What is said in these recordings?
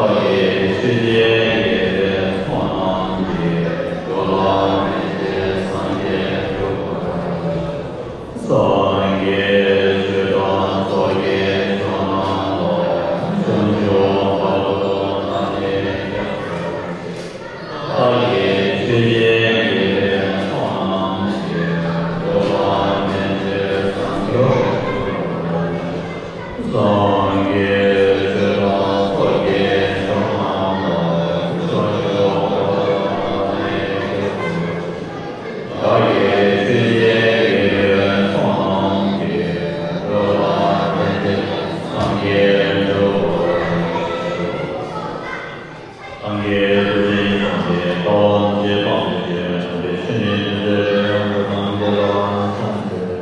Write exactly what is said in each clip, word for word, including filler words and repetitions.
བདག་གིས་ཆོས་འཆད་ཀྱི་ཚོགས་རྣམས་ཀྱིས། འགྲོ་ལ་ཕན་ཕྱིར་སངས་རྒྱས་འགྲུབ་པར་ཤོག། སངས་རྒྱས་ཆོས་དང་ཚོགས་ཀྱི་མཆོག་རྣམས་ལ། ཕྱོགས་བཅུ་བར་དུ་བདག་ནི་སྐྱབས་སུ་མཆི། བདག་གིས་ཆོས་འཆད་ཀྱི་ཚོགས་རྣམས་ཀྱིས། འགྲོ་ལ་ཕན་ཕྱིར་སངས་རྒྱས་འགྲུབ་པར་ཤོག། སངས་རྒྱས་ཆོས་དང་ཚོགས་ཀྱི་མཆོག་རྣམས་ལ། ཕྱོགས་བཅུ་བར་དུ་བདག་ནི་སྐྱབས་སུ་མཆི། བདག་གིས་ཆོས་འཆད་ཀྱི་ཚོགས་རྣམས་ཀྱིས། འགྲོ་ལ་ཕན་ཕྱིར་སངས་རྒྱས་འགྲུབ་པར་ཤོག། སངས་རྒྱས་བཅོམ་ལྡན་འདས་ཀྱིས་ལྟ་བ་ཐམས་ཅད་སྤངས་པའི་ཕྱིར། དམ་པའི་ཆོས་ནི་སྟོན་མཛད་པའི་དབང་པོ་དང་། དེ་ལ་ཕྱག་འཚལ་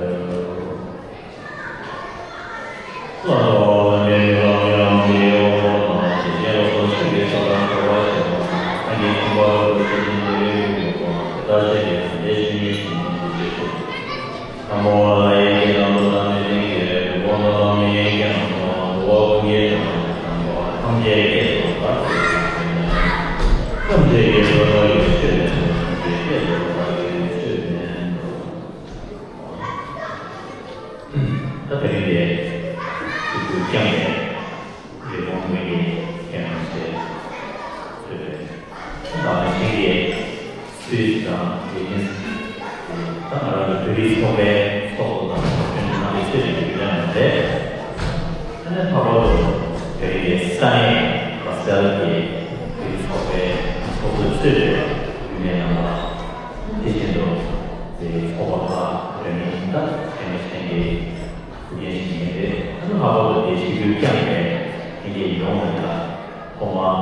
ལོ། ལྷ་དང་ལྷ་མིན་ལྷ་མིན་ལྷ་མིན་གྱི་དབང་པོ་དང་། དེ་བཞིན་གཤེགས་པ་སོགས་ཆོས་ཀྱི་མཆོག་དང་གྲགས་པ་ཆེ་བ། སངས་རྒྱས་ཆེན་པོ་ཀུན་གྱི་ཆེ་ཆེན་ཏེ་ཡོད་པ། དེ་དག་ཆོས་ཀྱི་སངས་རྒྱས་བཅོམ་ལྡན་འདས་ཀྱི་ཞབས་ཏུ། ལྷ་མོ་ལྷ་ཡི་གི་ལྷ་མོ་དང་མི་མཐུན་གྱི་བུ་མོ་དང་མི་ཡི་གི་ལྷ་མོ་དང་འགྲོ་བ་ཀུན་གྱི་བདག་མོ་དང་འགྲོ་བ་ཐམས་ཅད་སྐད་དུ་བདག་གིས་ཆོས་བསྟན་ནས། ཐམས་ཅད་ཀྱིས་སྒྲོ་བཏགས་ཀྱི་ཆོས་བསྟན་ཏོ། ཐམས་ཅད་སྐད་དུ་བདག་གིས་ཆོས་བསྟན་ཏོ། ད་དེ་རིང་འདི་ཆོས་ཀྱི་སྐྱབས་གནས། རི་བོང་མི་གི་སྐྱེས་རྣམས་ཀྱི་ཐོས་པའི་བདག་གཞན་གྱི་སུས་དང་དགེ་རྒན་ད་ང་རང་གི་བོད་རིགས་ཚོགས་པའི་ཚོགས་གཙོ་དང་ཚོགས་གཞོན་ནང་གི་ཆོས་ཀྱི་རྒྱུན་ལས་རྣམས་རེད། ཨ་ནི་ལྷག་པར་དུ་བོད་རིགས་ས་གནས་བྷ་སེལ་གྱི་བོད་རིགས་ཚོགས་པའི་ཚོགས་གཙོས་གཙོས་པའི་རྒྱུན་ལས་རྣམ་པ། དེ་བཞིན་དུ་དེ་ཚོགས་པ་ཁག་རེ་མིན་ད་ཁྱེད་མི་ཆེན་གྱི་ཐུགས་འགན་ཞིག་ཡིན་པས། ཨ་ནི་ལྷག་པར་དུ་དེ་ཞིག་རྒྱུན་བསྐྱངས་པའི་ལྷན་རྒྱས་ཡོངས་ལ་ཡང་ཐོག་མར་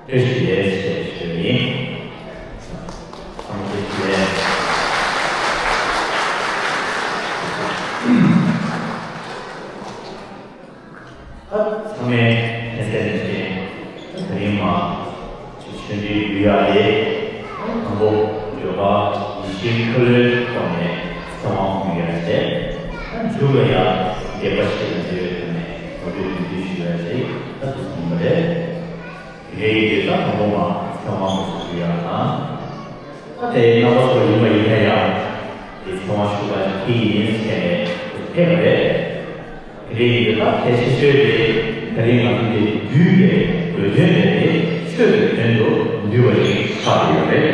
བཀྲ་ཤིས་བདེ་ལེགས་ཞེས་ཞུ་ཡིན། ཚང་མ་བཀྲ་ཤིས་བདེ་ལེགས། ཨ་ཚང་མས་མཁྱེན་གསལ་ནང་བཞིན་དེ་རིང་མ་ཆོས་འབྲེལ་ཞུ་ཡག་དེ་དང་པོ་བརྗོད་པ་ཡིད་བཞིན་ཁ་ལོའི་ཐོག་ནས་ཚེ་དབང་ཞུ་ཡག་བྱས། ཨ་མཇུག་ལ་ཡང་དད་པ་ཞིག་ལ་འབྲེལ་བའི་ཐོག་ནས་ངོ་སྤྲོད་རྒྱུན་འཛིན་ཞུ་ཡག་ཅིག་ཨ་ཐུགས་སུ་བསྣམས་པ་རེད། དེ་འདྲའི་ཡིན་དུས་ད་དང་པོ་མ་ཚེ་དབང་ཞུ་ཡག་དང་། ད་དེ་རྣམ་པ་ཚོ་ཡིན་པ་ཡིན་ན་ཡང་དེ་ཚེ་དབང་ཞུ་བ་དེ་ཡིན་ཟེར་ནས་ཕེབས་པ་རེད། དེ་འདྲའི་ཡིན་དུས་ད་གལ་ཆེ་ཤོས་དེ་ད་རིང་ང་ཚོ་འདི་འདུས་པའི་དགོས་དོན་དེ་ནི་ཆོས་ཀྱི་དོན་དུ་འདུས་པ་ཞིག་ཆགས་ཀྱི་ཡོད་རེད།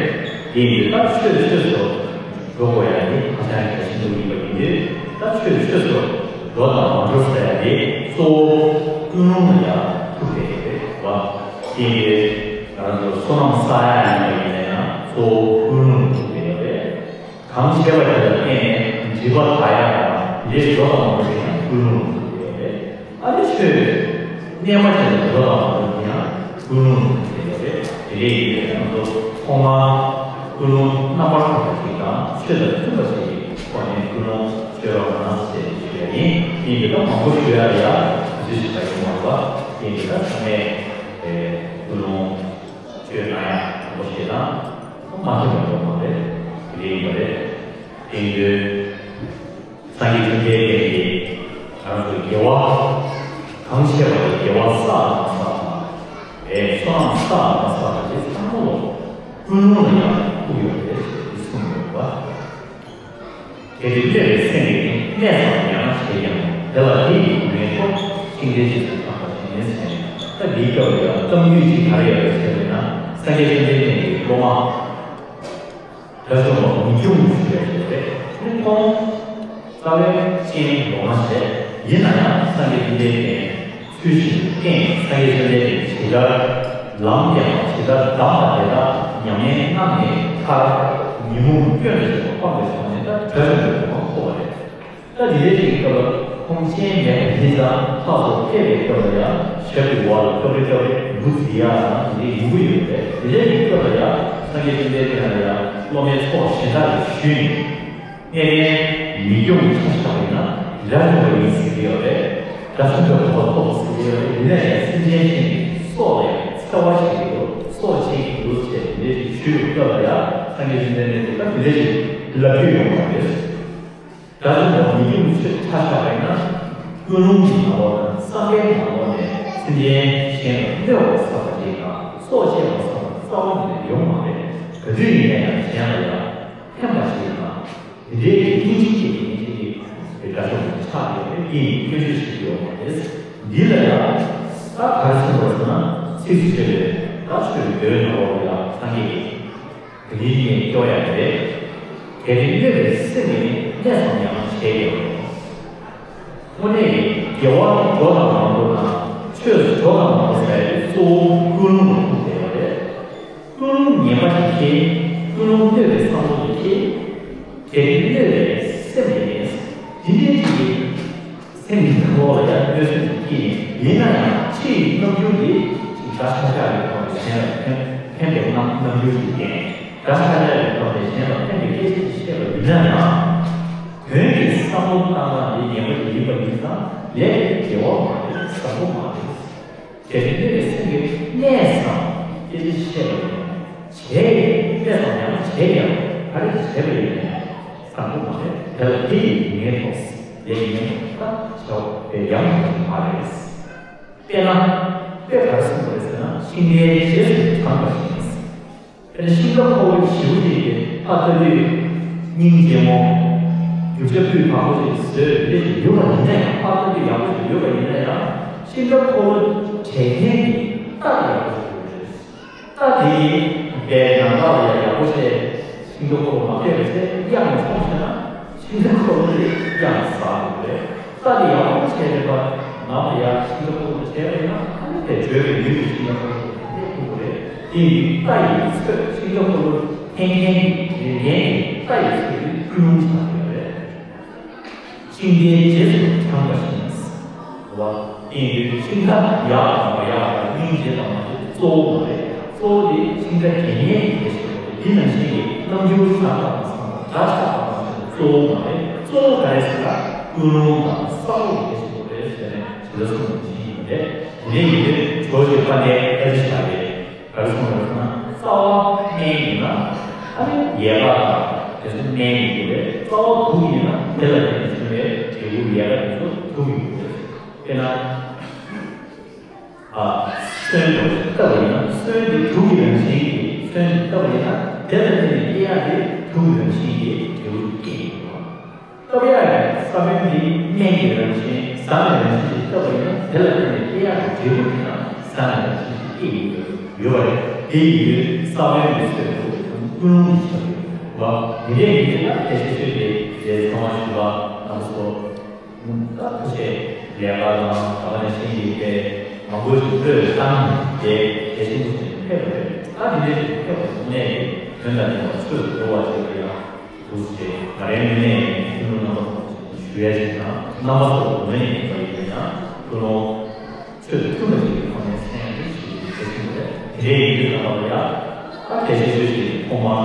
དེ་ཡིན་དུས་ད་ཆོས་ཆོས་སུ་འགྲོ་དགོས་ཡ་དེ་ཧ་ཅང་གལ་ཆེན་པོ་ཡིན་པ་ཡིན་དུས། ད་ཆོས་ཆོས་སུ་འགྲོ་དང་མ་འགྲོ་ཟེར་ཡ་དེ་གཙོ་བོ་ཀུན་སློང་ལ་ཡང་ཐུག་བསྡད་ཡོད་རེད་བ། དེ་ཡིན་དུས་ང་རང་ཚོ་བསོད་ནམས་བསགས་ཡ་ཡིན་པ་ཡིན་ན་ཡང་གཙོ་བོ་ཀུན་སློང་ལ་ཐུག་བསྡད་ཡོད་རེད། གང་བྱས་པ་དེ་ལ་བརྟེན་ནས་སྒྲིབ་པ་དག་ཡ་དང་དེ་འགྲོ་དང་མ་འགྲོ་དེ་ཡང་ཀུན་སློང་ལ་ཐུག་བསྡད་ཡོད་རེད། ཨ་ནི་ཆོས་རྣལ་མ་ཅན་དུ་འགྲོ་དང་མ་འགྲོ་དེ་ཡང་ཀུན་སློང་དུ་འགྲོ་བ་རེད། དེ་འདྲ་ཡིན་པས་ང་ཚོ་ཐོག་མར་ཀུན་སློང་རྣམ་པར་དག་པ་ཞིག་དང་ཆོས་དང་མཐུན་པ་ཞིག་གི་ཐོག་ནས་ཀུན་སློང་བཅོས་རོགས་གནང་ཞེས་ཞུ་ཡ་ཡིན། ཡིན་དེ་ལྟར་མང་པོ་ཞུ་ཡ་ལ་ཡ་དུས་ཚོད་ཞིག་ད་ཡོང་མ་རེད་པ། ཡིན་དེ་ལྟར་ཚང་མས་ཀུན་སློང་བཅོས་གནང་ཡ་མང་པོ་ཞིག་དང་མ་མཐུན་པ་ཡོང་མ་རེད། དེ་འདྲ་ཡིན་པ་རེད། དེ་ཡིན་དུས། སངས་རྒྱས་བཅོམ་ལྡན་འདས་ཀྱིས་ང་རང་ཚོའི་དགེ་བ་གང་བྱས་པ་དེ་དགེ་བ་བསགས་དང་མ་བསགས་དང་། ཨེ་བསོད་ནམས་བསགས་དང་མ་བསགས་དང་དེ་ཚང་མ་ལོ་ཀུན་སློང་ལ་ཡང་ཐུག་ཡོད་རེད་ཅེས་གསུངས་ཡོད་པ། གལ་ཏེ་གནས་པའི་སེམས་ཀྱིས་གནས་སམ་ཡང་ན་བྱས་ཀྱང་དེ་ལ་དེ་ཡི་གོ་མིན་ཐོབ། ཅིང་དེ་ཇི་ལྟར་བསམ་པ་བཞིན་ཡིན་ཟེར་ནས། ད་འདིའི་སྐབས་ལ་ཡང་གཏམ་རྒྱུད་ཅིག་ག་རེ་ཡོད་རེད་ཟེར་བས་ན། སངས་རྒྱས་བཅོམ་ལྡན་འདས་ཀྱི་སློབ་མ། བྲག་ཅུང་པ་ངེས་འབྱུང་ཞུ་བའི་ཞིག་རེད། ཁོང་རྩ་བའི་སྤྱན་ལོག་མ་བྱས། ཡིན་ན་ཡང་སངས་རྒྱས་བཅོམ་ལྡན་འདས་ཚུལ་བཞིན་དུ་བསྟེན། སངས་རྒྱས་བཅོམ་ལྡན་འདས་ཇི་ལྟར་ལམ་བསྟན་པ་ཇི་ལྟར་གདམས་པ་དེ་དག་ཉམས་ལེན་གནང་ནས་མཐར་ཉོན་མོངས་སྐྱོན་དུ་བྱས་པ་སྤངས་པའི་ཐོག་ནས་ད་བྲག་ཅུང་པའི་གོ་འཕང་ཐོབ་པ་རེད། ད་དེ་འདྲའི་ཅིག་གི་སྐབས་ལ་ཁོང་སྤྱན་མེད་པ་ཡིན་ཙང་ལྷ་ཚོ་ཕེབས་པའི་སྐབས་ལ་ཡང་ཞབས་ཀྱི་འོག་ལ་སྐྱོབ་རེ་སྐྱོབ་རེ་འབུ་འཛིན་ཡག་དང་དེ་འདྲའི་ཡོང་གི་ཡོད་རེད། དེ་འདྲའི་ཅིག་གི་སྐབས་ལ་ཡང་སངས་རྒྱས་བཅོམ་ལྡན་འདས་ལ་ཡང་སློབ་མའི་ཚོགས་གཞན་དག་གིས་ཞུས་ནས། གནས་བརྟན་ཉིས་སྐྱོང་ཆ་བཞག་པ་ཡིན་ན་དགྲ་བཅོམ་པ་ཡིན་ཟེར་གྱི་ཡོད་རེད། དགྲ་བཅོམ་པའི་གོ་འཕང་ཐོབ་ཟེར་གྱི་ཡོད་རེད། ཡིན་ན་ཡང་སེམས་ཅན་གཞན་གྱི་སྲོག་ལ་ཡང་འཚེ་བ་བྱེད་ཀྱི་འདུག་སྲོག་བཅད་ཀྱི་འདུག་ཅེས་དེ་འདྲའི་ཅིག་ཞུས་པའི་སྐབས་ལ་ཡང་སངས་རྒྱས་བཅོམ་ལྡན་འདས་ཀྱིས་ད་དེ་འདྲའི་ཅིག་ལབ་རྒྱུ་ཡོང་བ་རེད། དགྲ་བཅོམ་པ་ཉིད་ཀྱི་ཆོས་ཆ་བཞག་པ་ཡིན་ན། ཀུན་སློང་གི་ནང་ལོགས་དང་བསམ་པའི་ནང་ལོགས་ནས་ སེམས་ཅན་གཞན་ལ་གནོད་པ་བསགས་པ་ཞིག་དང་སྲོག་བཅད་པ་སོགས་རྩ་བ་ནས་ཡོང་མ་རེད། ག་དུས་ཡིན་ན་ཡང་གཞན་ལ་ཡང་ཕན་པ་ཞིག་དང་དེ་འདྲའི་སྙིང་རྗེ་སྐྱེ་བའི་སྙིང་རྗེ་དེ་དགྲ་ཕྱོགས་ཀྱི་ཆགས་ཡོད་པས་དེ་ཡིན་སྐྱོན་བརྗོད་བྱེད་ཀྱི་ཡོད་མ་རེད། འདི་ལ་ཡང་ད་ག་རེ་གསུངས་པ་ཟེར་ན་ཚིགས་སུ་བཅད་པའི་ད་ཆོས་ཀྱི་མདོའི་ནང་ལོགས་ལ་ཡང་སངས་རྒྱས་ཀྱིས། དེ་ཉིད་ཀྱིས་སྐྱོ་ཡང་རེད། གལ་ཏེ་གནོད་པའི་སེམས་ཀྱིས་གནས་སམ་ཡང་བྱས་ཡང་། དངོས་གནས་དགེ་བ་འགྲོ་དང་མ་འགྲོ་དང་ཆོས་སུ་འགྲོ་དང་མ་འགྲོ་ཟེར་ཡ་གཙོ་བོ་ཀུན་སློང་ལ་ཐུག་བསྡད་པ་རེད། ཀུན་སློང་ངན་པ་ཞིག་སྐྱེས། ཀུན་སློང་གནོད་པའི་བསམ་བློ་ཞིག་སྐྱེས། གལ་ཏེ་གནོད་པའི་སེམས་ཀྱིས་གནས། དེ་འདྲའི་ཅིག་གིས། སེམས་ཀྱི་ནང་ལོགས་ལ་ཡང་གནོད་སེམས་ཤིག་སྐྱེས་ནས་ཡིན་ན་ཡང་ཕྱི་ཡི་རྣམ་འགྱུར་འདི་ཅིག་འདྲ་ཆགས་ཆགས་ཡོད་ཐོག་ནས་གཞན་ལ་ཕན་ཕན་པའི་རྣམ་རྣམ་འགྱུར་ཞིག་བསྟན། འདྲ་ཆགས་ཆགས་ཡོད་ཐོག་ནས་གཞན་ལ་ཕན་པའི་སྐད་ཆ་ཞིག་བཤད་པ་ཡིན་ན་ཡང་། དོན་གྱི་བསམ་བློ་བཏང་སྟངས་འདི་ངན་པ་ཞིག་ཡིན་པ་ཡིན་ཙང་ལས་དེ་དགེ་བ་མ་རེད་བཟང་པོ་མ་རེད། གལ་ཏེ་གནོད་པའི་སེམས་ཀྱིས་གནས་སམ་སྐད་ཆ་བཤད་པ་ཡིན་ན། བྱས་ཡིན་གནས་སམ་ཡང་བྱས་ཡང་ག་རེ་བྱས་པ་ཡིན་ནའི་བཟང་པོ་མ་རེད། དེ་ལ་དེ་ཡི་ངན་རྟོགས་ལས་ངན་རྟོགས་ད་བྱའོ་དེ་ཡང་དག་པ་མ་རེད། དཔེར་ན། དཔེ་ག་རེ་གསུངས་པ་རེད་ཟེར་ན་ཤིང་རྟའི་རྗེས་སུ་འབྲངས་པ་ཞིག་ཡིན། དཔེར་ན་ཤིང་རྟ་ཁོ་བོ་ཞེ་པོ་ཅིག་གིས་ཕར་ལྟ་དུས་སྙིང་རྗེ་མོ། རྒྱུ་ཆ་སྤུས་དག་པོ་ཅིག་བཟོས་རེ་ཞིག་ཡོད་པ་ཡིན་ན་ཡང་ཕར་ལྟ་དུས་ཡག་པོ་ཞིག་ཡོད་པ་ཡིན་ན་ཡང་ཤིང་རྟ་ཁོ་བོ་དྲེག་མཁན་གྱི་རྟ་ཡག་པོ་ཞིག་ཡོད་རེད། རྟ་དེ་པའི་ནམ་མཁའ་ལ་ཡང་ཡག་པོ་བྱས་ཤིང་རྟ་ཁོ་བོ་མ་ཕེབས་པ་བྱས་གཡང་ནས་སོང་ཟེར་ན། ཤིང་རྟ་ཁོ་བོ་དེ་གཡང་ཟ་དགོས་རེད། རྟ་དེ་ཡག་པོ་བྱས་རེད་པ། ནམ་ལ་ཡག་ཤིང་རྟ་ཁོ་བོ་བྱས་པ་ཡིན་ན་ཨ་ནི་དེ་བྲོས་པའི་ཡུལ་དུ་ཤིང་རྟ་ཁོ་བོ་དེ་ཐུག་གི་རེད། དེ་ཡིན་རྟ་ཡི་ཚོད་ཤིང་རྟ་ཁོ་བོ་འཐེན་མཁན་གྱི་དྲེག་མཁན་གྱི་རྟ་ཡི་ཚོད་དེ་ཀུན་སློང་ཆགས་ཡོད་རེད། ཤིང་རྟའི་རྗེས་སུ་འབྲངས་པ་ཞིག་ཡིན། བ། དེ་ཡིན་དུས་ཤིང་རྟ་ཡག་དང་མ་ཡག་དང་སྙིང་རྗེ་དང་མ་རྗེ་གཙོ་བོ་མ་རེད། གཙོ་བོ་དེ་ཤིང་རྟ་དྲེག་མཁན་གྱི་དེ་ཞིག་རེད། འདི་ནང་བཞིན་གྱི་རྣམ་འགྱུར་བཟང་དང་མ་བཟང་དང་འདྲ་ཆགས་དང་མ་ཆགས་གཙོ་བོ་མ་རེད། གཙོ་བོ་ག་རེ་ཟེར་ན་ཀུན་སློང་དང་བསམ་བློ་གི་དེ་ཞིག་རེད་ཟེར་ནས་ཇི་ལྟར་གསུངས་པ་ཇི་བཞིན་ཡིན་པས། དེ་འདྲ་ཡིན་དུས་ཇོ་བོ་རྗེ་དཔལ་ལྡན་ཨ་ཏི་ཤ་རེད། ག་རེ་གསུངས་པ་རེད་ཟེར་ན་རྩ་བ་སྨན་ཡིན་ན་ཨ་ནི་ཡལ་ག་དང་དེ་ཚོ་སྨན་ཡིན་དགོས་རེད། རྩ་བ་དུག་ཡིན་ན་དེ་ལ་བརྟེན་ནས་བྱུང་བའི་འབྲས་བུ་ཡལ་ག་དེ་ཚོ་དུག་ཡིན་དགོས་རེད། དཔེར་ན། ཨ། སོན་དུ་བཏབ་པ་ཡིན་ན་སོན་དེ་དུག་གི་རང་བཞིན་གྱིས་སོན་དུ་བཏབ་པ་ཡིན་ན་དེ་ལ་བརྟེན་ནས་སྐྱེ་ཡག་དེ་དུག་གི་རང་བཞིན་གྱིས་འབྲས་བུ་སྐྱེ་ཡོང་བ། བཏབ་ཡག་གི་ས་བོན་འདི་སྨན་གྱི་རང་བཞིན་ཟ་མའི་རང་བཞིན་གྱིས་བཏབ་པ་ཡིན་ན་དེ་ལ་བརྟེན་ནས་སྐྱེ་ཡག་གི་འབྲས་བུ་དེ་ཡང་ཟ་མའི་རང་བཞིན་གྱིས་སྐྱེ་ཡོང་གི་ཡོད་པ་རེད། དེ་ཡིན་དུས་ས་བོན་གྱི་ཚོད་དུ་ཀུན་སློང་གི་ཆགས་ཡོད་པ། དེ་འདྲའི་ཡིན་དུས་ན་ཕལ་ཆེར་ཆོས་དེ་རྗེ་ཚངས་དབྱངས་ཞུ་བ་རྣམ་པ་ཚོ། ད་ཐུགས་རྗེ་ལས་ཀ་དང་ད་ག་ནང་བཞིན་གྱི་དེ་མང་པོ་ཞིག་བློས་བཏང་དེ་གལ་ཆེན་པོ་ཞིག་ཕེབས་པ་རེད། ད་འདི་འདྲའི་ཞིག་ཕེབས་པ་དངོས་གནས་ཀྱི་དོན་དང་ལྡན་པ་ཆོས་སུ་འགྲོ་བ་ཞིག་ལ་ཡང་ཐུགས་རྗེ་ང་རའི་ངོས་ནས་ཡིན་ཐུན་མོང་རྣམ་པ་ཚོ་ཞུ་ཡ་ཞིག་དང་རྣམ་པ་ཚོ་ངོས་ནས་ཡིན་པ་ཡིན་ན་ཡང་ཐུན་མོང་ཆོས་སུ་མཐུན་པ་ཞིག་གི་ཐོག་ནས་མཚན་ཡང་ཞུ་རྒྱུ་གལ་ཆེན་པོ་རེད། དེ་འདྲའི་ཡིན་དུས་ལ་བབ་ལ་ཡང་ད་གལ་ཆེ་ཤོས་ཤིག་ཐོག་མར་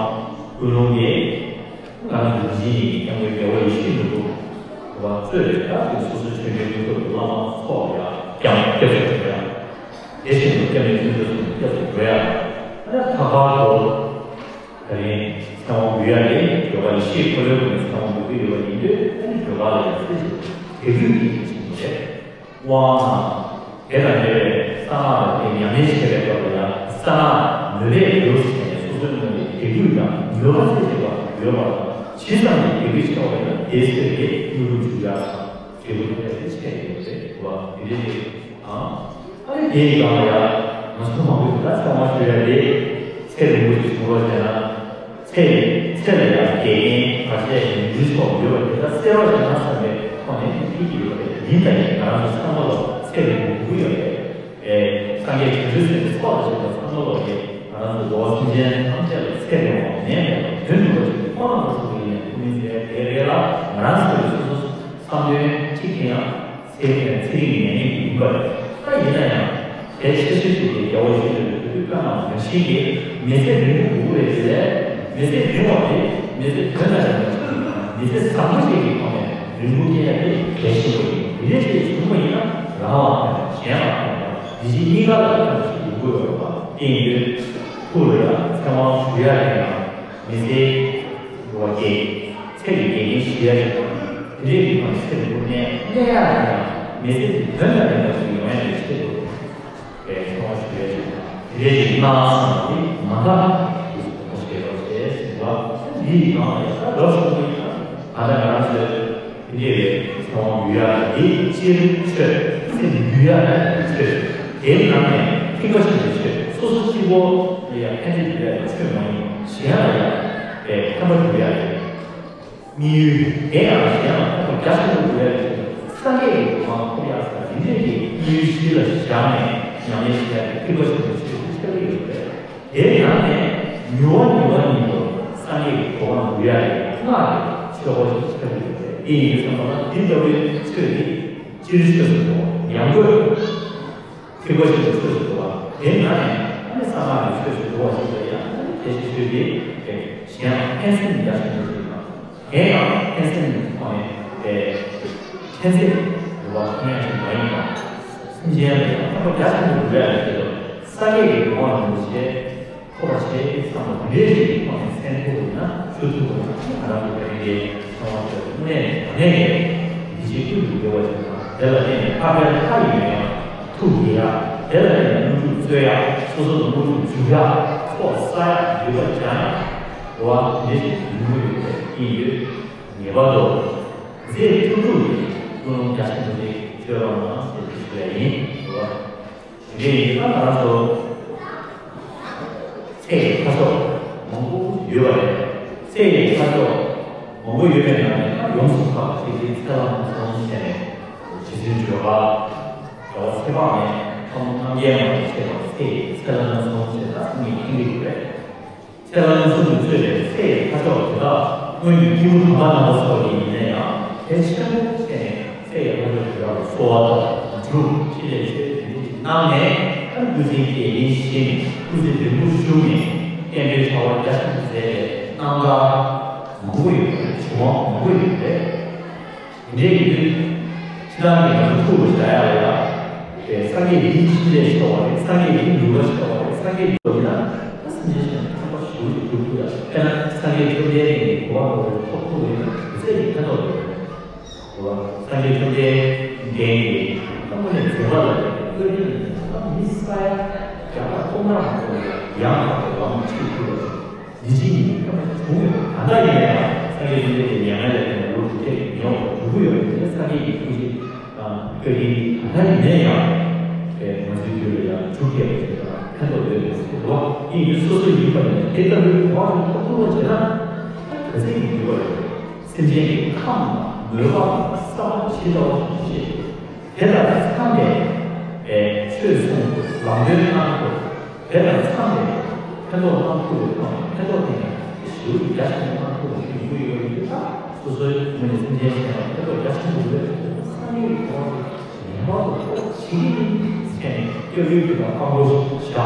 ཀུན་སློང་གིས། ང་རང་ཚོ་དེ་བཞིན་ཡིན་སྐྱབས་མགོན་རྒྱལ་བ་ཡིད་བཞིན་ནོར་བུ་གཙོས་པའི་བདག་གི་སོ་སོའི་ཆོས་འབྲེལ་ཀུན་རྫོབ་ཀྱི་བླ་མ་ཚོ་ལ་ཡང་སྐྱབས་སྐྱབས་སུ་འགྲོ་ཡ། དེ་བཞིན་དུ་སྐྱབས་གནས་ཀུན་རྫོབ་ཀྱི་སྐྱབས་སུ་འགྲོ་ཡ། ཨ་ནི་ད་བར་དུ་ད་རིང་ཚེ་དབང་འབུལ་ཡ་དེ་བོད་པ་ཡེ་ཤེས་འཁོར་ལོའི་སྒོ་ནས་ཚེ་དབང་འབུལ་གྱི་ཡོད་པ་ཡིན་དུས་ཨ་ནི་བོད་པ་ལ་ཡང་སྲིད་ཞིག་དད་གུས་ཀྱི་ཡིད་ཆེས་པོ་རེད། དབང་དང་། དེ་དང་འབྲེལ་བའི་གསང་སྔགས་ལ་དེ་ཉམས་ལེན་བྱེད་པའི་སྐབས་ལ་ཡང་གསང་སྔགས་མོས་པས་འབུལ་ཟེར་ནས་སོ་སོའི་ངོས་ནས་དད་གུས་དང་མོས་པ་ཆེ་ཆེ་བ་ཡོད་པ་དང་ཇི་ཙམ་གྱིས་དད་གུས་ཆེ་བ་ཡིན་ན་དེའི་ཚོད་དེ་མྱུར་དུ་འཇུག་ཡག་དང་འབྲས་བུ་ཐོབ་ཡག་དེ་ཆེ་ཡོད་རེད་བ། དེ་འདྲ་ཞིག་དང་། ཨ་ནི་དེའི་སྒང་ལ་ཡང་ང་ཚོ་མང་པོ་ཞིག་ལ་ཚེ་དབང་ཞུ་ཡ་དེ་ཚེ་རིང་པོ་ཞིག་བྱུང་རོགས་བྱས་ན། ཚེ་ཚེ་ལ་ཡང་དགེ་རྒན་བར་ཆད་ཀྱི་ནུས་ཕྱོགས་ཡོད་པ་དེ་དག་སེལ་བ་ཞིག་ན་བསམ་པའི་ཐོག་ནས་ཕེབས་ཀྱི་ཡོད་པ་རེད། ཡིན་ད་ཡིན་ང་རང་ཚོ་ཚང་མ་ལ་ཚེ་རིང་པོ་དགོས་ཀྱི་ཡོད་རེད། ཨེ། སངས་རྒྱས་བྱང་ཆུབ་སེམས་དཔའི་ཚོགས་ལ་བཞག་པ་ཚང་མ་ལ་ཡང་ང་རང་ཚོ་འགྲོ་བ་སེམས་ཅན་ཐམས་ཅད་ལ་ཚེ་རིང་བ་ནད་མེད་པ་དོན་འགྲུབ་པ་ཞིག་ཁོ་ན་ལ་སོགས་པའི་ཡོན་ཏན་ཐུགས་སྨོན་མཛད་དེ་རེད་ལ། ང་རང་ཚོའི་སོ་སོ་བསམ་དོན་གཅིག་དེ་ཡང་། ཚེ་རིང་ཚེ་རིང་ནད་རིང་ཡིན་པ་རེད། ད་ཡིན་ན་ཡང་གལ་ཆེ་ཤོས་ཤིག་དེ་རྒྱལ་བ་ཡིད་བཞིན་ནོར་བུས་བོད་དུས་བཀའ་གནང་བ་ནང་བཞིན་གྱི་མི་ཚེ་རིང་པོ་དགོས་པའི་དེ་ལས་མི་ཚེ་རིང་བ་དེ་མི་ཚེ་དོན་དང་ལྡན་པ་མི་ཚེ་བཟང་པོ་ཞིག་གི་ཐོག་ནས་རིང་པོ་སྐྱེལ་ཡ་དེ་གལ་ཆེན་པོ་ཡིན། དེ་འདྲའི་ཞིག་བྱུང་བ་ཡིན་ན་རང་ལ་ཕན་པ་གཞན་ལ་ཕན་པ་མི་གཞན་གཉིས་ཀ་ལ་ཕན་པ་ཞིག་ཡོང་གི་ཡོད་པ་དེ་ཡིན་དུས་ཐུགས་ལ་ཡང་ཚེ་དབང་ཞུ་ཡ་དེ་ཡང་མི་ཚེ་འགྲོ་བ་སྐྱེལ། ཚེ་གི་དགེ་རྒན་ཞུ་ཡ་ཞིག་དང་། དེ་འདྲའི་མི་ཕམ་ཚེ་རིང་པོ་གནས་གནས་ཡག་དང་མི་ཚེ་འདི་དོན་དང་ལྡན་པ་ཞིག་ཡོང་ཡ་གི་ཆེད་དུ་ དེ་འདྲའི་ཞིག་གནང་བསམ་པ་དེ་མ་མཐའ་དེ་ཚོ་ཁོ་ཞེས་པ་བྱས་ཟིན་པ། འདི་ཡི་ནང་ལ་ཡང་རབ་བྱུང་བའི་ད་ལྟ་ང་རང་ཚོའི་དེ་འདྲའི་བའི་ཚེ་དབང་འབུལ་ཡག་འདི་སྤྱིར་ཆོས་སེམས་འདུལ་ཡག་ཆོས། དེའི་ནང་ནས་ཐེག་པ་ཆེན་པོའི་ཆོས་སོ་སོ་གཅིག་པོ་ལ་ཡང་ཕན་བདེ་འབྱུང་ཡག་ཆོས་མ་ཡིན་པ་གཞན་ལ་ཡང་བའི་ཕན་པ་འབྱུང་ཡག་རེད། དམིགས་ཡུལ་དེ་ཡང་གཞན་ལ་ཕན་པ་རྒྱ་ཆེན་པོ་འབྱུང་ཡག་གི་ཆེད་དུ་སངས་རྒྱས་ཀྱི་གོ་འཕང་ཐོབ་ཡག་ཟེར་འདི་འདྲའི་གི་དམིགས་ཡུལ་གཞི་ལ་བཞག་ནས་ཉམས་ལེན་བྱེད་ཡག་གི་ཐེག་པ་ཆེན་པོའི་ཆོས་ཤིག་ཆགས་ཀྱི་ཡོད་པས། དེའི་ནང་ནས་མྱུར་བ་མྱུར་བ་ཉིད་དུ་སངས་རྒྱས་ཀྱི་གོ་འཕང་འགྲུབ་ཡག་གི་སྔགས་ཀྱི་ཆོས་སྐོར་ཞིག་ཆགས་ཀྱི་ཡོད་པས། དེ་ཡིན་དུས་ཙམ་པ་ལ་འདི་ལྟ་བུའི་ཆོས་འདི་སྤྱིར་ཆོས་སུ་འགྲོ་བ་ཡང་སྒོས། ཐེག་པ་ཆེན་པོའི་ཆོས་སུ་འགྲོ་བ། དེའི་ནང་ནས་ཨ་ནི་གསང་སྔགས་ཀྱི་ཆོས་སུ་འགྲོ་བ་ཞིག་ལ་ཡང་ཨ་ནི་དེ་བཞིན་ཆོས་ཀྱི་གཞན་ལ་ཕན་སེམས་རྒྱ་ཆེན་པོ་ཞིག་དང་། གཞན་ཡང་ཕན་སེམས་ཀྱི་ཐོག་ནས་ཨེ་ཕན་སེམས་འགྲོ་བ་མཐོང་ཡག་ཞིག་མ་ཡིན་པ། སེམས་ཅན་ལ་ཡང་ཕན་པ་རྒྱ་ཆེན་པོ་འགྲུབ་ཡག་གི་ཆེད་དུ་སངས་རྒྱས་ཀྱི་གོ་འཕང་རིན་པོ་ཆེ་ཐོབ་པར་བྱེད་ཅེས་བསམ་པ་འདི་འདྲའི་ཞིག་གི་ཐོག་ནས་གསན་ཐུབ་པ་ཡིན་ན་ཞུ་ཐུབ་པ་ཡིན་ན་ང་རང་ཚོ་བོད་རིགས་ཀྱི་ཚོང་བ་ཚོས་དངོས་གནས་དྲང་གནས་ཀྱི་ཡིད་ཆེས་ཀུན་ཏུ་དགོས་པ་ཞིག་དང་། དེ་ལ་བརྟེན་ནས་ལྷག་པའི་ལྷ་ཡི་ཡོན་ཡང་ཐུགས་དགྱེས་ཡག་དེ་ལ་བརྟེན་ནས་དངོས་གྲུབ་སྩོལ་ཡག་སོ་སོ་ལ་དངོས་གྲུབ་འཇུག་ཡག་ཚོགས་བསགས་ཡག་འདུས་པ་སྦྱང་ཡག་འགྲོ་བ་འདི་འདྲའི་ཞིག་ཡོང་གི་ཡོད་པས། ཡིན་དུས་ངེས་པར་དུ་རྗེ་ཐུགས་སྒྲུབ་ཀྱི་ཀུན་སློང་རྒྱ་ཆེན་པོ་ཞིག་བཅོས་རོགས་གནང་ཞེས་ཞུ་ཡག་ཡིན། འགྲོ་བ། དེ་ཡིན་ན་ང་རང་ཚོ་ཚེ་ཡི་ཁ་ཕྱོགས་མང་པོ་ཡོད་པ་རེད། ཚེ་ཡི་ཁ་ཕྱོགས་མང་པོ་ཡོད་པའི་ནང་ནས་ཡོངས་སུ་གྲགས་པ་ཞིག་དེ་ཚེ་རབས་སྔོན་སོང་བྱས་ནས་རྗེ་བཙུན་སྒྲོལ་དཀར། རྒྱལ་བ་ཚེ་དཔག་མེད། ལྷ་མོ་རྣམ་རྒྱལ་མ་ལ་སོགས་པ་ཚེ་ཡི་ཚེ་རབས་སྔོན་སོང་བྱས་ན་མིག་མཐོང་གི་ཡོད་རེད། ཚེ་རབས་སྔོན་སོང་དུ་གཙོས་པའི་ཚེ་ཡི་ཁ་ཕྱོགས་དེ་དག་སྔོན་གྱི་སྐྱེས་བུ་དམ་པ་རྣམ་པ་ཚོ་ཡིན་ན་ཡང་དེ་ཆེན་པོ་བྱས་ནས་ཚེ་ཡི་ཁ་ཕྱོགས་དེ་དག་ལ་གསོལ་བ་དང་སྒྲུབ་ཕྱི་ལས་ཆོས་དེ་འདྲ་ཞིག་གནང་ནས། ཨ་ནི་བརྒྱུད་འཛིན་དགེ་འདུན་བཞི་ནས་སྐུ་ཚེ་རིང་པོར་བཞུགས་ནས་བསྟན་པའི་བྱ་བ་རྒྱ་ཆེན་པོ་མཛད་པའི་རྣམ་ཐར་མང་པོ་ཡོད་པ་རེད། བྱུང་བ་མང་པོ་ཡོད་པ་རེད། དེ་འདྲའི་ཡིན་དུས། ཕྱི་ནང་གི་ང་ཚོ་ཐུགས་ལ་བཞག་ཡག་ལ་ཡང་། དེ་སངས་རྒྱས་ཡིན་ཕྱིན་ཆད་ཤོར་བ་རེད། སངས་རྒྱས་ཡིན་ནུས་པ་ཤོར་བ་རེད། སངས་རྒྱས་ཡིན་ན་ད་སེམས་ཅན་གཞན་ལ་ཕན་པ་ཞེ་པོ་ཅིག་འགྲུབ་ཐུབ་ཡག་དཔེར་ན་སངས་རྒྱས་བཅོམ་ལྡན་འདས་ཀྱི་གོ་འཕང་མཐོ་པོ་ཐོབ་ཐུབ་པ་ཡིན་ན་དེ་ཚད་ཀྱི་ཕན་ཐོགས་ཡོད་རེད། འོ། སངས་རྒྱས་བཅོམ་ལྡན་འདས་ཀྱིས་ལྷ་མོ་ནས་མཛད་པ་ལ་བརྟེན་ནས་བླ་རྒྱུད་ནས་ད་མི་ས་ཡ་བརྒྱ་ཕྲག་སྟོང་ཕྲག་མང་པོ་ལ་ཡང་དག་པའི་ལམ་ཁྲིད་ཐུབ་པ་ཞིག་ཡིད་ཆེས་ཀྱི་ཐོག་ནས་བྱུང་ཡོད། ད་ལྟ་ཡིན་ན་ཡང་སངས་རྒྱས་བཅོམ་ལྡན་འདས་མྱ་ངན་ལས་འདས་ནས་ལོ་དྲུག་བརྒྱ་ཉེ་བར་འགྲོ་གི་ཡོད་པ་ཡིན་ན། སངས་རྒྱས་ཀྱི་ཐུགས་རྗེ་དང་བཀའ་དྲིན་ད་ལྟ་ཡིན་ན་ཡང་ང་ཚོའི་རྒྱུད་ལ་ཡང་འཇུག་བསྡད་པ་ཞིག་དང་ཕན་ཐོགས་ཡོད་པའི་ཚོར་བ་ཡིན་དུས། སོ་སོ་ཡིན་པ་ཡིན་ན་དེ་ལྟ་བུའི་གོ་འཕང་ཐོབ་ཐུབ་པ་བྱས་ན་ད་ག་ཚད་ཀྱི་འགྱུར་བ་ཡོད། སེམས་ཅན་གྱི་ཁམས་དང་མོས་པ་དང་བསམ་པ་ཇི་ལྟ་བ་བཞིན་བཤད། དེ་དང་འཚམས་པའི་ཆོས་གསུངས་ཏེ་ལམ་སྟོན་གནང་ཐུབ། དེ་དང་འཚམས་པའི་ཕན་ཐོགས་གནང་ཐུབ་པའི་ཐོག་ནས་ཕན་ཐོགས་དེ་ནི་ཞེ་པོ་རྒྱ་ཆེན་པོ་གནང་ཐུབ་པ་ཞིག་ཡོང་གི་ཡོད་པ་ཡིན་དུས། ད་སོ་སོའི་ངོས་ནས་སེམས་ཅན་གཞན་ལ་ཕན་ཐོགས་རྒྱ་ཆེན་པོ་ཡོད་པའི་སངས་རྒྱས་ཀྱི་གོ་འཕང་ངེས་པར་དུ་ཐོབ་བྱེད་ཀྱི་ཡིན་ཟེར་ནས་སྐྱབས་འགྲོའི་གུས་པ་བསྐང་བློ་བཞག་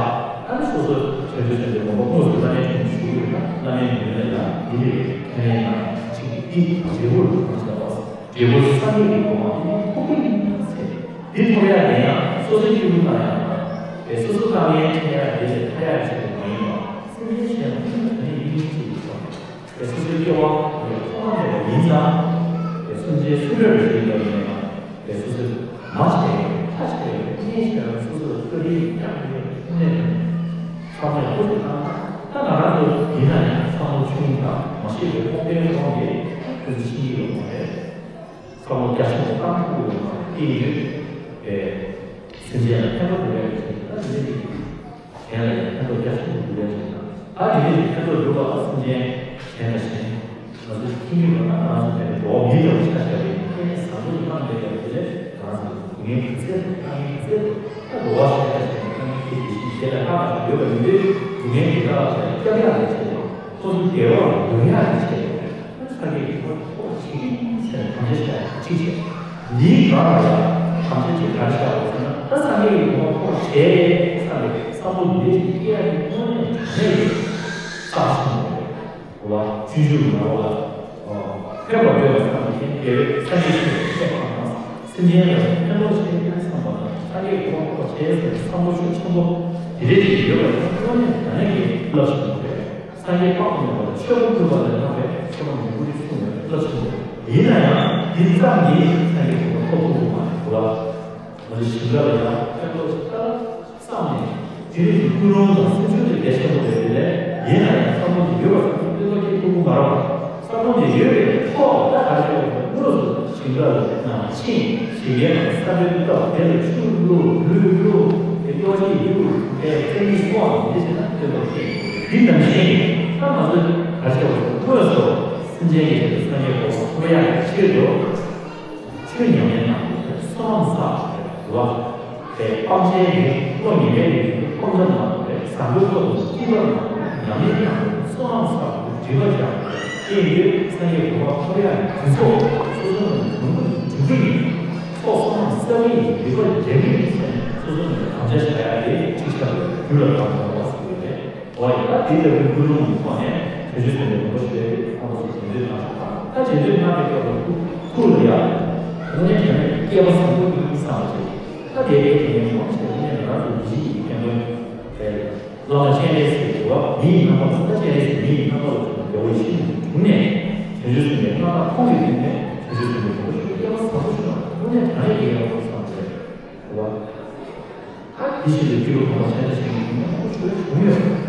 ཨ་ནི་སོ་སོའི་བྱང་ཆུབ་སེམས་དཔའི་དགོངས་པ་དངོས་སུ་བླ་མའི་དྲུང་དུ་ཞུ་གི་ཡོད་ན། བླ་མའི་མདུན་ལ་ཡང་འདི་རེད། ཁས་ལེན་གནང་ཡང་ཅིག་འདི་འབྲས་བུར་གང་ཞིག་ལ་བབས། འབྲས་བུ་སངས་རྒྱས་ཀྱི་གོ་འཕང་དེ་ཐོབ་ཀྱི་ཡིན་ཟེར། འདི་ཐོབ་ཡག་དེ་ཡང་སོ་སོའི་སྐྱེས་བུ་གནང་ཡག་དང་། དེ་སོ་སོ་དཀའ་ངལ་འཕྲད་ཡག་དེ་ལས་ཐར་ཡག་ཆེད་དུ་མ་ཡིན་པར། སེམས་ཅན་གཞན་ལ་ཕན་ཐོགས་དེ་ནི་ཡིན་ཅེས་ཀྱི་ཐོག་ནས། དེ་སོ་སོའི་སྐྱེ་བ་ཐོག་མ་མེད་པ་ཡིན་ཙང་། དེ་སེམས་ཅན་སུ་འདྲ་རེ་ཞིག་ཡིན་པ་ཡིན་ན་ཡང་། དེ་སོ་སོའི་མ་བྱས་ཡོད་ཁ་བྱས་ཡོད་གནས་བྱས་ཡོད་སོ་སོ་ལ་བཀའ་དྲིན་བསྐྱངས་ཡོད་དངོས་གནས་དྲང་གནས་བསམ་བློ་ཡག་པོ་ཞིག་བཏང་ན། ད་ང་རང་ཚོ་ཡིན་ན་ཡང་བསམ་བློ་ཆུང་དང་མ་ཤེས་པའི་ཀོང་པོའི་ཀོང་དེ་ཁོ་ཚོ་ཤེས་ཀྱི་ཡོད་མ་རེད། བསམ་བློ་རྒྱ་ཆེན་པོ་བཏང་ཐུབ་ཡོད་མ་རེད། དེ་ཡིན་དུས་སེམས་ཅན་ལ་ཕན་ཐོགས་དགོས་ཡག་ཞིག་ད་འདི་འདྲ་ཞིག་གཞན་ལ་ཡང་ཕན་ཐོགས་རྒྱ་ཆེན་པོ་འགྲུབ་ཡག་ཞིག་དང་། ད་དེ་འདྲ་ཞིག་ཕན་ཐོགས་འགྲུབ་པ་ལ་སེམས་ཅན་གཞན་དང་གཞན། ང་ཚོ་ཁྱིམ་གྱི་ལོ་ན་ང་ཚོ་དེ་འདྲ་འགྲོ་བ་མི་ལྟ་བུ་ཆ་བཞག་པའི་ཁྱེད་ནས་བཟང་པོ་ཞིག་བཏང་བསྡད་ཡག་དེ་ལས་ང་ཚོ་སྡུག་བསྔལ་ག་ཚད་དང་དཀའ་ངལ་ག་ཚད་དང་། ད་འགྲོ་བ་གཞན་དང་གཞན་དཀའ་ངལ་དེ་དེ་བཞིན་གཞན་ལ་ཁག་ཁག་ཡོད་པ་ཡིན་དུས། སྡུག་བསྔལ་དེ་དག་ལ་སྐྱབས་ཡག་གི་ཆེད་དུ། ཁོ་ཚོ་བདེ་བ་ལ་འདོད་ཡག་གི་ཆེད་དུ། སངས་རྒྱས་ཀྱི་གོ་འཕང་ཐོབ་པར་བྱེད་ཀྱི་ཡིན་ཟེར་ནས་དམ་བཅའ་བཞག་ཡག་གཅིག་བྱས། འདིའི་སྒང་ལ་ཡང་དམ་བཅའ་གཅིག་ག་རེ་བཞག་པ་ཟེར་ན། ད་སངས་རྒྱས་ཀྱི་གོ་འཕང་ཐོབ་པར་བྱེད་བསམ་པའི་བསམ་བློ་འདི་འདྲ་ཞིག་སྐྱེ་ཡག་གི་དངོས་གནས་དྲང་གནས་ཀྱི་རྩ་ཆེན་པོ་རེད། འོ་ལ་སྤྱོད་འཇུག་ནང་ལོགས་ལ། ཕན་པར་འདོད་པ་ཙམ་གྱིས་དགེ་བའི་སངས་རྒྱས་ཆོས་ཀྱི་ཆོས་འཕགས་དང་། སེམས་ཅན་ལ་ཕན་ཐོགས་ཆེད་དུ་བསམ་པ་དང་། སངས་རྒྱས་གོ་འཕང་ཐོབ་པར་བྱེད་ཟེར་བའི་བསམ་བློ་ཤུགས་ཆེན་པོ་དེ་འདྲ་ཞིག་ཡོད་པ་ཡིན་ན་དངོས་གནས་དྲང་གནས་ཀྱི་རླབས་ཆེན་པོ་རེད། སངས་རྒྱས་དཔག་ཏུ་མེད་པ་དང་ཆོས་ཀུན་གྲུབ་པ་ལས་ལྷག་པའི་ཆོས་སྐོར་མི་འདུག་གསུངས་ཡོད་པའི་རླབས་ཆེན་པོ་རེད། ཡིན་ན་ཡང་འདི་ཙམ་གྱིས་སངས་རྒྱས་གོ་འཕང་ཐོབ་ཐུབ་ཀྱི་མ་རེད། འོ་ལ། ང་ཚོ་ཞིང་ཁ་ལ་ཡང་ཕན་ཐོགས་ཤིག་ལྟ་བསམ་ནས་དེ་ ཚན་རིག་གི་ཀུན་སློང་དང་སེམས་ཤུགས་དེ་གལ་ཆེན་པོ་རེད་དེ། ཡིན་ན་ཡང་བསམ་བློ་དེ་ཡོད་པ་ཙམ་གྱིས་ཕན་ཐོགས་སྐྱེ་ཐུབ་ཀྱི་མ་རེད། བསམ་བློ་དེ་ཡོད་པའི་ཐོག་ལ་ད་ག་རེ་བྱེད་དགོས་ཟེར་ན། དངོས་སུ་ཞིང་ཁ་ལ་ནང་ཕྱིན། ཞིང་ཁའི་ནང་ས་རྡུལ་བཏབ། དེ་ལ་ཆུ་བླུགས། ལུད་བླུགས། དེ་ལྟོ་ཆས་བླུགས། དེ་རྩྭ་ཡིས་གསོ་བ་དེ་བྱས་ན་ཕན་ཐོགས་སྐྱེ། དེ་ནང་བཞིན་ད་ང་ཚོས་ག་རེ་བྱེད་དགོས་ཟེར་ན། དངོས་སུ་སེམས་ཅན་གྱི་ཆེད་དུ་སངས་རྒྱས་གོ་འཕང་ཐོབ་ཡག་གི་ཆེད་དུ། ཆོས་ཉམས་ལེན་གནང་དགོས། བསོད་ནམས་བསགས་དགོས། དེ་སྤང་བྱའི་ལས། བློ་ངན་པའི་ལས་ཀྱི་སྤང་བྱ་གནང་དགོས། བཟང་པོའི་ཐོག་ཏུ་སྤྱི་པར་གནང་དགོས། ཉམས་ལེན་གནང་དགོས། བསོད་ནམས་བསགས་དགོས། སྒྲིབ་པ་སྦྱང་དགོས། དེ་ཡིན་དུས་སངས་རྒྱས་གོ་འཕང་ཐོབ་ཡག་གི་དུས་ཚོད་སོ་སོ་ནས་གོང་དུ་འགྲུབ་ཀྱི་ཡིན། ཚོགས་བསོད་ནམས་བསགས་ཀྱི་ཡིན། སྒྲིབ་པ་སྦྱང་གི་ཡིན་ཟེར་ནས་སོ་སོ་ནས་དམ་བཅའ་བཞག་ཡག་དེ་གཅིག་ཆར་དུ་རྒྱུད་ལ་བསྒྲིམས་དགོས་པ་ཟེར་གྱི་ཡོད་རེད། འོ་ཡ། ད་དེ་ལྟ་བུའི་ཀུན་སློང་གི་ཐོག་ནས་བྱང་ཆུབ་སེམས་དཔའི་རིན་པོ་ཆེ་ཁོང་ཚོ་རྗེས་ཟློས་གནང་བ་དང་། ད་རྗེས་ཟློས་གནང་བའི་སྐབས་ལ་ཐུགས་ཐུགས་ལ་ཡ། དངོས་གནས་དྲང་གནས་ཀྱི་སྐལ་བ་བཟང་པོ་ཡིན་བསམ་པ་ཞིག་ད་དེ་གའི་དེ་ནས་མང་ཆེ་བ་ནས་ང་རང་ཚོ་མི་གཤིས་ཀྱི་ཕན་ཐོགས་དེ། བླ་མ་སྤྱན་རས་གཟིགས་འདུལ་བ་མི་ཡི་རྣམ་པ་ལ། ད་སྤྱན་རས་གཟིགས་མི་ཡི་རྣམ་པ་ལ་བྱུང་བའི་དགེ་བ་ཡིད་བཞིན་དུ་བྱུང་ནས། བྱང་ཆུབ་སེམས་དཔའི་རྣམ་ཐར་ཁོང་གི་སྟེང་ནས་བྱང་ཆུབ་སེམས་དཔའི་རིན་པོ་ཆེ་སྐལ་བ་བཟང་པོ་ཞིག་ལ་དངོས་གནས་དྲང་གནས་ཀྱི་སྐལ་བ་བཟང་པོ་བསམ་པ་རེད། འདུལ་བ། ད་འདི་བཞིན་དུ་སྐྱེས་བུ་དམ་པ་སྤྱན་རས་གཟིགས་ཀྱི་ཡོན་ཏན་མང་པོ་ཞིག་བྱུང་ཡོད།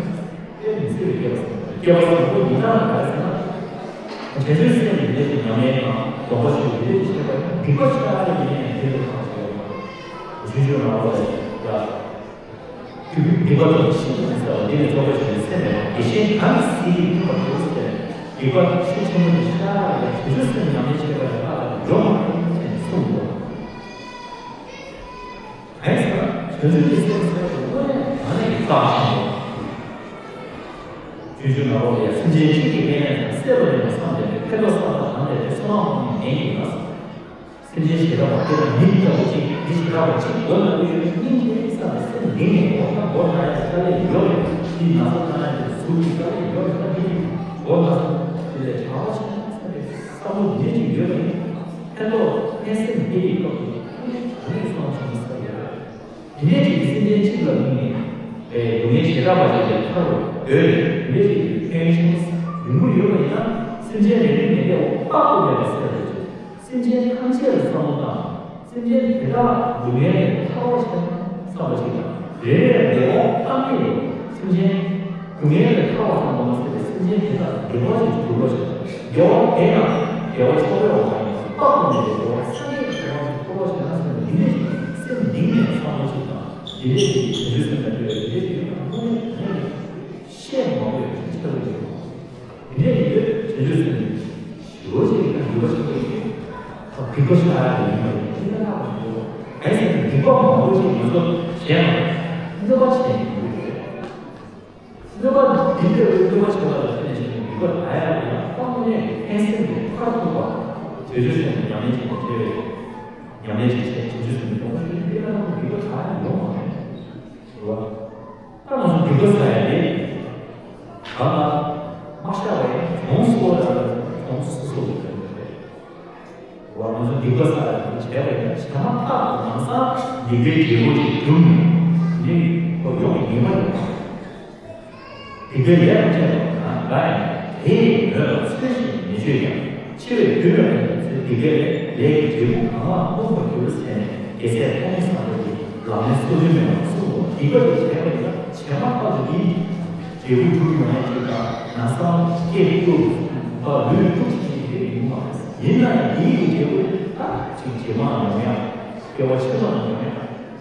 དཔེ་མི་སྲིད་པའི་སྐལ་བ་བཟང་པོ་རེད། སྐལ་བ་བཟང་པོ་ཡིན་ན་ག་རེ་ཟེར་ན། བྱང་ཆུབ་སེམས་ཀྱི་ལས་ཀྱི་ཉམས་ལེན་དང་སྡོམ་པ་ཞིག་ལས་ཀྱི་བྱེད་པ་ཡང་སྡིག་པ་ཆགས་ཡོད་ཡིན་ནའི་དེ་ལས་ཐར་བ་ཞིག་ཡོད་མ་རེད། ཆོས་སྤྱོད་རང་ལ་ལ། སྡིག་པ་དང་ཤིན་ཏུ་མི་བཟད་པ། འདི་ནི་རྫོགས་པའི་བྱང་ཆུབ་སེམས་མེད་པ། དེ་བཞིན་གང་གིས་སྲིད་པའི་ཕུང་པོ་འདུལ་ཟེར་ནས། སྡིག་པ་ཤུགས་ཆེན་པོ་ཞིག་ཆགས་ཡང་བྱང་ཆུབ་སེམས་ཉམས་ལེན་བྱེད་པ་ཡང་ཐར་ལ་འགྲོ་མ་ཐུབ་ཟེར་ནས་གསུངས་འདུག་གང་ཡིན་ཟེར་ན། བྱང་ཆུབ་ཀྱི་སེམས་ཟེར་བ་དེ་དངོས་གནས་དྲང་གནས་ཀྱི་རྩ་ཆེན་པོ། སྤྱོད་འཇུག་ནང་ལོགས་ལ་ཡང་། སེམས་ཅན་གཅིག་གི་སྨན་ལས་ཀྱང་། བསད་པ་ལས་ཀྱང་བསམ་བློ་ལྡན་པས། ཕན་འདོགས་བསམ་པ་དང་ལྡན་པས། བསོད་ནམས་ཀྱི་ནན་གྱིས་ན། སེམས་ཅན་བྱེ་བྲག་པ་དེ་ལ་མི་ལྟ་བུ་གཅིག་མི་བྱེ་བྲག་པ་གཅིག་མགོ་ན་ཡོད་ན། སྙིང་རྗེ་བསམ་པའི་སེམས་གཏིང་ནས། འོ་ད་མགོ་ན་ཡག་དཀའ་ལས་ཡོད་རེད། འདི་ན་ཚ་ན་ཡག་གཟུགས་ཀྱི་དཀའ་ལས་ཡོད་རེད། ད་འདི་མགོ་ན་ཚ་དེ་ལས་དྲག་པ་ཆེན་པོ་བསམ་པའི་བསམ་བློ་ནན་གཅིག་ཡོད་པ་ཡིན། ཕན་ཐོགས་ཕན་སེམས་དེ་ཡི་སྐབས་སུ་དངོས་གནས་དྲང་གནས་བསོད་ནམས་ཆེན་པོ་བསགས་ཡོད་རེད། དེ་ནས་ཅིག་སེམས་ཅན་གཅིག་ལ་དམིགས་ནས་སྡུག་བསྔལ་བྱེ་བྲག་པ་ཅིག་ལས་ཐར་བར་འདོད་དེ། དེ་འདྲ་ཅིག་གི་ཕན་ཡོན་ཆེན་པོ་ཡོང་གི་ཡོད་པ་ཡིན་ན། སེམས་ཅན་རེ་རེ་མི་འདྲ་བ་དཔག་ཏུ་མེད་པ་བསད་པ་ཅིག་སེམས་ཅན་ཐམས་ཅད་ལ་བསམ་བློ་བཏང་། སེམས་ཅན་དེ་དག་སྡུག་བསྔལ་ལས་ཐར་བར་བྱ་བསམ་པ་ཅིག་དང་། རེ་རེ་ལ་བདེ་བ་བཏང་གི་ཡོད། སེམས་ཅན་སྡུག་བསྔལ་ལས་ཐར་བ་ཙམ་དུ་མ་ཟད་པའི་སེམས་ཅན་དེ་དག་བདེ་བ་ཞིག་སྒྲུབ་པར་བྱ། བདེ་བ་དེ་ཡང་བདེ་བ་མཆོག་ཡོད་པ་ཡིན། དཔག་ཏུ་མེད་པའི་བདེ་བ་སངས་རྒྱས་ཀྱི་བདེ་བ་ཞིག་ཐོབ་པར་བྱེད་ན་ཟེར་ནས། འདི་འདྲ་ཞིག་སེམས་གཏིང་ནས་བསམ་བློ་ཞིག་དང་། འདི་འདྲ་ཞིག་བྱང་ཆུབ་སེམས་དང་འབྲེལ་བའི་འདི་འདྲ་ཞིག་ཡོད་པ་དངོས་གནས་དྲང་གནས་ཀྱི་བཤད་མ་དགོས་པའི་ཆ་ལུགས་ཡིན། འདི་འདྲ་ཡིན་དུས་བྱང་ཆུབ་སེམས་ཞི་བ་ཞིག་གི་ནུས་པ་ཆེན་པོ་ཡིན་དུས། ད་སྡིག་པ་ཤ་ཡག་ཡིན་པ་ཡིན་ན་ལྷག་པ་ཡོད། གལ་སྲིད་སྡིག་པ་མང་པོ་ཞིག་ང་ཚོ་བྱས་ན་གནོད་པ་བྱེད་ཀྱི་ཡོད་རེད། གནོད་པ་འདི་འདྲ་བའི་གནོད་པ་བྱེད་པ་ལ་བརྟེན་ནས་བྱས་ནས་སྡིག་པ་དག་ཡག་ལ་ཡང་དཔག་ཏུ་མེད་པའི་ཕན་སེམས་ཀྱི་ཕར་ཐུག་པ། བྱང་ཆུབ་སེམས་ཉམས་ལེན་བྱས་ནས་བྱས་པའི་ཉམས་ལེན་བྱས་བྱས་བྱང་ཆུབ་སེམས་ཀྱི་སྡོམ་པ་ཞུ་ནས་སྡིག་པ་དག་ཡང་ཡོང་བ་མེད། རེད་བ། ད་ང་ཚོ་སྡིག་པ་བསགས་ཡག་དེ་གང་ལ་མ་བཤགས་པ་ཡང་གྱོང་སོ་ལ་གྱོང་སོ་སོ་ལ་ཡོང་གི་རེད། འོ་ང་ཚོ་སྡིག་པ་བསགས་ཡག་དེ་བྱས་པ་ཡིན་ན་བྱས་མ་ཐག་ཏུ་ལམ་སང་སྡིག་པའི་འབྲས་བུ་དེ་བསྒྲུབས་ནས་འདི་ཁོ་ཡོང་གི་ཡིན་པ་རེད། སྡིག་པའི་ལས་དང་བཅས་པ་གང་དག་ཡང་། དེ་ཡི་མོད་ལ་ཚོད་ཅིག་མི་སྤྱོད་ཀྱང་། འཆི་བས་བསྡུས་པའི་ལས་ཀྱི་ཚེ། སྡིག་པའི་ལས་ཀྱི་འབྲས་བུ་གང་ལའང་མངོན་པར་འགྱུར་ཟེར་ནས་རྒྱལ་སྲས་ཐོགས་མེད་སངས་རྒྱས་ཀྱིས་ལམ་རིམ་སོ་བདུན་མའི་ནང་གསུངས་འདུག་སྡིག་པ་དེ་བྱས་པ་ཡིན་ན་བྱས་མ་ཐག་ཏུ་འདིའི་འབྲས་བུ་འབྱུང་ཡོང་ཡག་ཅིག་དང་། ན་སངས་རྒྱས་ཐུབ་པ་ལུས་སྒྲུབ་བྱེད་ཀྱི་རེད་མི་མ་རེད། ཡིན་ན་ཡང་འདིའི་གི་འབྲས་བུ་ད་ཅིག་རྗེས་མ་ཡོང་ཡག་སྐྱེ་བ་ཕྱི་མ་ཡོང་ཡག་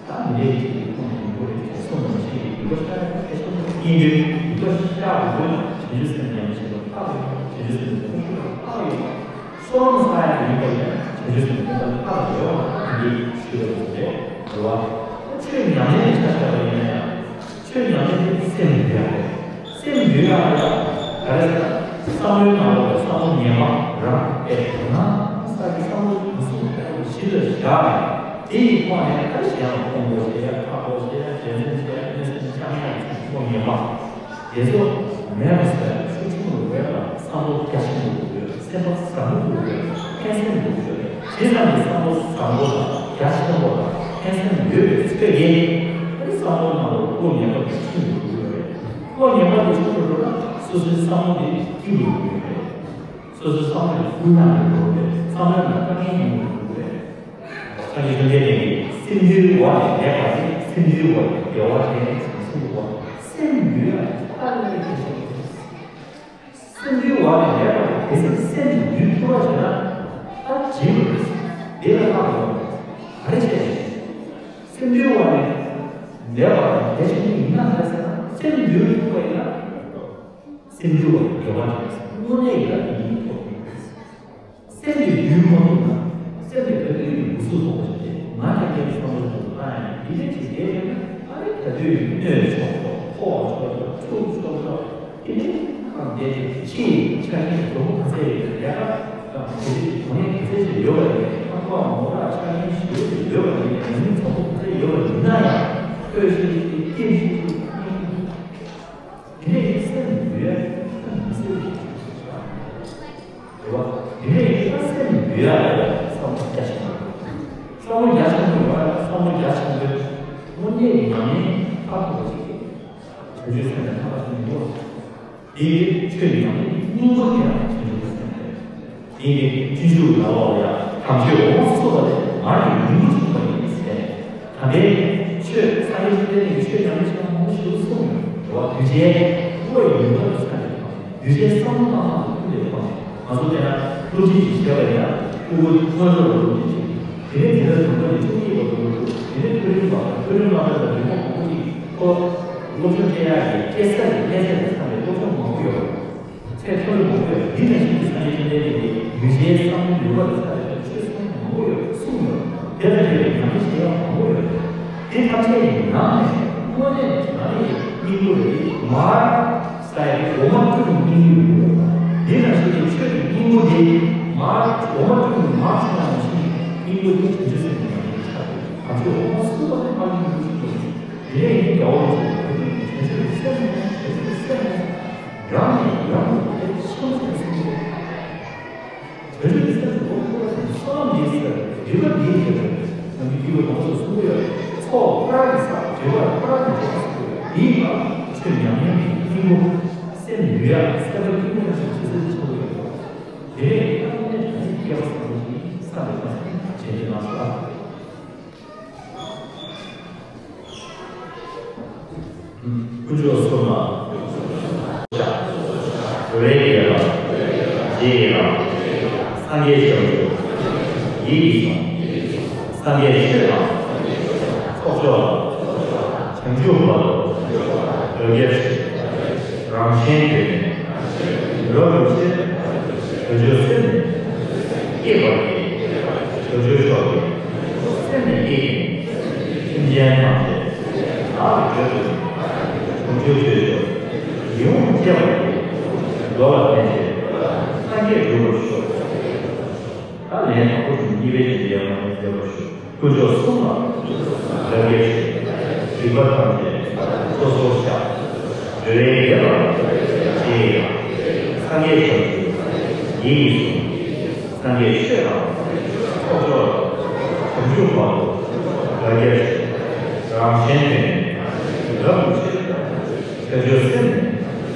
ད་མི་ལས་ཀྱི་ཁོང་གི་ཡིན་པ་རེད། སོང་ནང་བཞིན་གྱི་སྡིག་པ་བཤགས་ཡག་གལ་ཆེན་པོ་ཡིན་དུས། སྡིག་པ་བཤགས་དགོས་ན་བྱང་ཆུབ་སེམས་ཉམས་ལེན་བྱེད་པ་ལྷག་ཡོད། བྱང་ཆུབ་སེམས་ཉམས་ལེན་བྱེད་པ་ལྷག་ཡོད། བསོད་ནམས་བསགས་ཡག་ཡིན་པ་ཡིན་ན་བྱང་ཆུབ་སེམས་ཉམས་ལེན་ལྷག་ཡོད་པ་འདི་ཞུ་བ་རེད། རེད་བ། ཆོས་ཉམས་ལེན་ཆ་བཞག་པ་ཡིན་ན་ཡང་། ཆོས་ཉམས་ལེན་དེ་སེམས་འདུལ་ཡག་རེད། སེམས་འདུལ་ཡག་ལ་ག་རེ་ཟེར་ན། བསམ་བློའི་ནང་ལོགས་ལ་བསམ་བློ་ངན་པ་རང་དཔེ་དོ་སྣང་ས་ཀྱི་བསམ་བློ་གང་སུ་གཞི་ལ་བཞག་ནས། དེ་ཡི་ཐོག་ནས་ག་རེ་བྱེད་ཡག་ལ་ཁོང་ཁྲོ་བྱེད་ཡག་ཁ་ཁོ་བྱེད་ཡག་འགྲན་སེམས་བྱེད་ཡག་གནོད་སེམས་བཅང་ཡག་བསམ་བློ་ངན་པ། དེ་ཚོ་མེད་པ་བཟོ་ཡག་ཤུགས་ཆེན་པོ་དགོས་ཡག་ལ་བསམ་བློ་རྒྱ་ཆེན་པོ་དགོས་ཡོད། སེམས་པ་བཟང་པོ་དགོས་ཡོད། ཕན་སེམས་དགོས་ཡོད། དེ་ཙམ་གྱིས་བསམ་བློ་བཟང་པོ་དང་རྒྱ་ཆེན་པོ་དང་ཕན་སེམས་ཡོད་པའི་ཚོད་ཀྱིས། ཨ་ནི་བསམ་བློ་ནང་ལ་བློ་ངན་པ་དེ་ཆུད་དགོས་ཀྱི་ཡོད་རེད། བློ་ངན་པ་དེ་ཆུད་དགོས་ན་སོ་སོའི་བསམ་བློ་དེ་སྐྱིད་པོ་ཡོང་གི་ཡོད་རེད། སོ་སོའི་བསམ་བློ་དེ་ཧུར་ཐག་ཡོང་གི་ཡོད་རེད། བསམ་བློ་ནང་དཀའ་ངལ་ཡོང་གི་ཡོད་རེད། སངས་རྒྱས་བཅོམ་ལྡན་འདས་ཀྱིས་སེམས་འདུལ་བ་ལས་འདས་པ་དེ། སེམས་འདུལ་བ་ཡི་དགེ་བ་ལས་ཟེར་གསུངས་པ། སེམས་འདུལ་བ་ལ་ལྟ་ལས་ཀྱི་ཆེད་དུ། སེམས་འདུལ་བ་ལས་ལེགས་པ་དེ་སེམས་སེམས་ཀྱི་འདུལ་ཐུབ་པ་བྱས་ན། ད་བྱིན་པ་རེད། དེ་ལ་ལྷག་ཡོད་རེད། ག་རེ་བྱས་ནས། སེམས་འདུལ་བ་ལས་ལེགས་པ་དང་དེ་བཞིན་ཡིན་ན་ལས་ཟེར་ན། སེམས་འདུལ་ཐུབ་པ་ཡིན་ན། སེམས་འདུལ་བ་དགེ་བ་རེད། དངོས་གནས་ཡིན་ན་དེ་ཡིན་ཐུབ་ཀྱི་རེད། སེམས་ཀྱི་རྒྱུད་མ་ཐུབ་ན། སེམས་ཀྱི་བོད་ཀྱི་ཡུལ་གྱི་འུ་ཚུགས་ཐོག་པ་ཞིག་སྟེ། ང་དེ་སྐད་ཀྱི་བསམ་བློ་ཞིག་ཏུ་བཏང་ཡང་། འདི་འདྲ་ཅིག་བསྡད་ཡོད་ན། ཨ་རེ་ད་དུས་སྣོད་ཆོག་ཆོག་ཕོ་བ་ཆོག་ཆོག་ཕྱུགས་ཆོག་ཆོག་དེ་ནས་གང་བསྡད་དེ་ཕྱིའི་ཆ་རྐྱེན་གྱི་གྲོགས་པོ་ག་ཚད་ཡོད། ལས་ཀ་གང་བྱེད་དུས་གྲོགས་ངན་ག་ཚད་ཅིག་ཡོད་པ་ཡིན། ཁང་པ་མོ་ཊ་ཆ་རྐྱེན་ཞེ་པོ་ཅིག་ཡོད་པ་ཡིན། ཉམས་ལེན་བཟང་པོ་ག་ཚད་ཡོད་པ་ཡིན་ན་ཡང་། ལྟོས་ཤིག་སྐྱེས་ཤིག་དེ་ནས་སེམས་འདུལ་ཡ་དེ་མི་སྲིད་པ་ཞིག་རེད་བ། དེ་ནས་ཡིན་ན་སེམས་འདུལ་ཡ་ལ་བསམ་བློ་རྒྱ་ཆེན་པོ། བསམ་བློ་རྒྱ་ཆེན་པོ་ཡོང་བ་ལ། བསམ་བློ་རྒྱ་ཆེན་པོས་དངོས་གནས་ཀྱི་ཉམས་ལེན་མཐར་ཐུག་པ་ཞིག་གིས་བྱང་ཆུབ་སེམས་དང་ཐག་པ་ཆོད་མི་འདུག་དེའི་ཆོས་ཉམས་ལེན་སྙིང་པོ་དེ་ཡང་བྱང་ཆུབ་སེམས་རེད། དེ་ནི་བརྟུལ་ཞུགས་ལ་བ་ཡ་དམ་ཆོས་འོ་མ་བསྲུབས་པ་ལས་མར་གྱི་ཡུལ་མུ་བྱུང་བ་ཡིན་ཟེར། ད་ལྟའི་ཆོས་སངས་རྒྱས་བཅོམ་ལྡན་འདས་ཀྱིས་ཆོས་ཉམས་ལེན་བྱེད་པ་མང་པོ་ཞིག་གསུངས་ཡོད་རེད་བ། གདུལ་བྱའི་བློ་ཡི་ཡུལ་ཐབས་ཀྱི་ས་ནས་བྱུང་བ། གདུལ་བྱའི་བསམ་བློ་བཏང་སྟངས་ཀྱི་ཐུགས་ལས་བྱུང་བ། ང་ཚོ་དེ་ན་སློབ་ཁྲིད་ཅིག་བྱས་པ་ཡིན་ན། སྤུ་གུ་དངོས་ཟོག་ལ་སློབ་ཁྲིད་བྱེད་ཀྱི། དེ་ནས་དེ་ལ་དུམ་བུ་ནས་བཅུ་གཉིས་པ་དུམ་བུ། དེ་ནས་མཐོ་རིམ་པ་དང་མཐོ་རིམ་པ་དང་རིམ་པ་མང་པོ་ཅིག་ཁོ་སློབ་སྦྱོང་སྤྲད་ཡག་གི་སྤྲད་ས་ཀྱི་སྤྲད་ས་ཀྱི་ཚང་མའི་སློབ་སྦྱོང་མང་པོ་ཡོད་རེད། ཚད་མཐོ་རིམ་མང་པོ་ཡོད་རེད། འདི་ནང་བཞིན་གྱི་སངས་རྒྱས་བཅོམ་ལྡན་འདས་ཀྱིས་གདུལ་བྱའི་བསམ་བློའི་ནུས་པ་ལ་ཚ་བའི་ཆོས་གསུང་མང་པོ་ཡོད་རེད། གསུངས་ཡོད་རེད། དེ་ལ་དེ་བས་ཉམས་ལེན་བྱེད་ཡག་མང་པོ་ཡོད་རེད། དེ་ཐམས་ཅད་ཀྱི་ནང་ནས་དངོས་གནས་བྱང་ཆུབ་ཀྱི་སྙིང་པོ་རེད། མར། ས་ཡི་འོ་མ་བསྐྲུན་སྙིང་པོ་ཡོད། དེ་ནང་བཞིན་གྱི་ཆོས་ཀྱི་སྙིང་པོ་དེ་མར་འོ་མ་བསྐྲུན་མར་བྱུང་བ་ནང་བཞིན་སྙིང་པོ་དེ་བྱང་ཆུབ་སེམས་ཀྱི་ཉམས་ལེན་ཆགས་ཡོད། དམ་ཆོས་འོ་མ་བསྲུབས་པ་ལས་མར་སྙིང་པོ་ཞིག་ཡོད། དེ་ནས་ཡིན་རྒྱལ་བ་རིན་པོ་ཆེས་བོད་ཀྱི་བྱང་ཆུབ་སེམས་ནས་བྱང་ཆུབ་སེམས་ནས་རང་ནས་རང་ལ་དེ་ཆགས་སེམས་སེམས། བོད་ཀྱི་སེམས་སུ་ལོག་ཐུབ་པ་དང་བསོད་ནམས་འདི་ཟེར་རིག་པ་འདིའི་ཐད་དུ་ནམ་རྒྱུན་རྒྱུད་པ་གོང་དུ་གསུངས་ཡོད། ཚོགས་ཕ་ར་གི་ས་རིག་པ་ཕ་ར་གི་ཆ་གསུངས་ཡོད། དེའི་ནང་ཆོས་ཉམས་ལེན་གྱི་སྙིང་པོ་སེམས་འདུལ་ཡག་སེམས་པ་སྐྱིད་པོ་ཡག་ཞིག་བྱེད་ཚུལ་ཆགས་ཡོད། དེ་ནས་ཨ་ནེ་གྲངས་ཀྱི་སྐལ་བ་བཟང་པོ་ཞིག་ས་རིག་པ་བྱེད་ཀྱི་ལགས་སོ། དཀོན་མཆོག་གསུམ་ལ། འགྲོ་བའི་དགེ་བ། རྗེས་ཡི་རང་། སངས་རྒྱས་བྱང་ཆུབ། ཡིད་ཀྱིས་བཟུང་། སངས་རྒྱས་ཆོས་དང་། ཚོགས་མཆོག་ལ། བྱང་ཆུབ་བར་དུ། བོད་རྒྱལ་ཞིང་། རང་གཞན་དོན་ནི། རབ་ཏུ་ཕྱེ། བྱང་ཆུབ་སེམས་ནི། བསྐྱེད་པར་བགྱི། བྱང་ཆུབ་མཆོག་གི། སེམས་ནི་བསྐྱེད་ཅིང་། སེམས་ཅན་ཐམས་ཅད། བདག་གིས་མྱུར་དུ། བྱང་ཆུབ་ཆོས་མཆོག་ཡིད་འོང་སྤྱད་པར་བགྱི། མདོ་ལ་ཕན་ཕྱིར། སངས་རྒྱས་འགྲུབ་པར་ཤོག་ད་ལན་དང་པོ་དེ་གཉིས་པའི་རྗེས་ལ་ཡང་མ་ཡིན་མཛད་པར་ཞུ། དཀོན་མཆོག་གསུམ་ལ། ལབ་ཀྱི་རེད། སྡིག་པ་ཐམས་ཅད་སོ་སོར་བཤགས། འགྲོ་བའི་དགེ་བ་ཅི་ཡང་། སངས་རྒྱས་བྱང་ཆུབ་ཡིད་ཀྱིས་བཟུང་། སངས་རྒྱས་ཆོས་དང་། ཚོགས་མཆོག་ལ། བྱང་ཆུབ་བར་དུ། ལབ་ཀྱི་རེད། རང་གཞན་དོན་ནི། རབ་ཏུ་ཕྱེ། བྱང་ཆུབ་སེམས་ནི།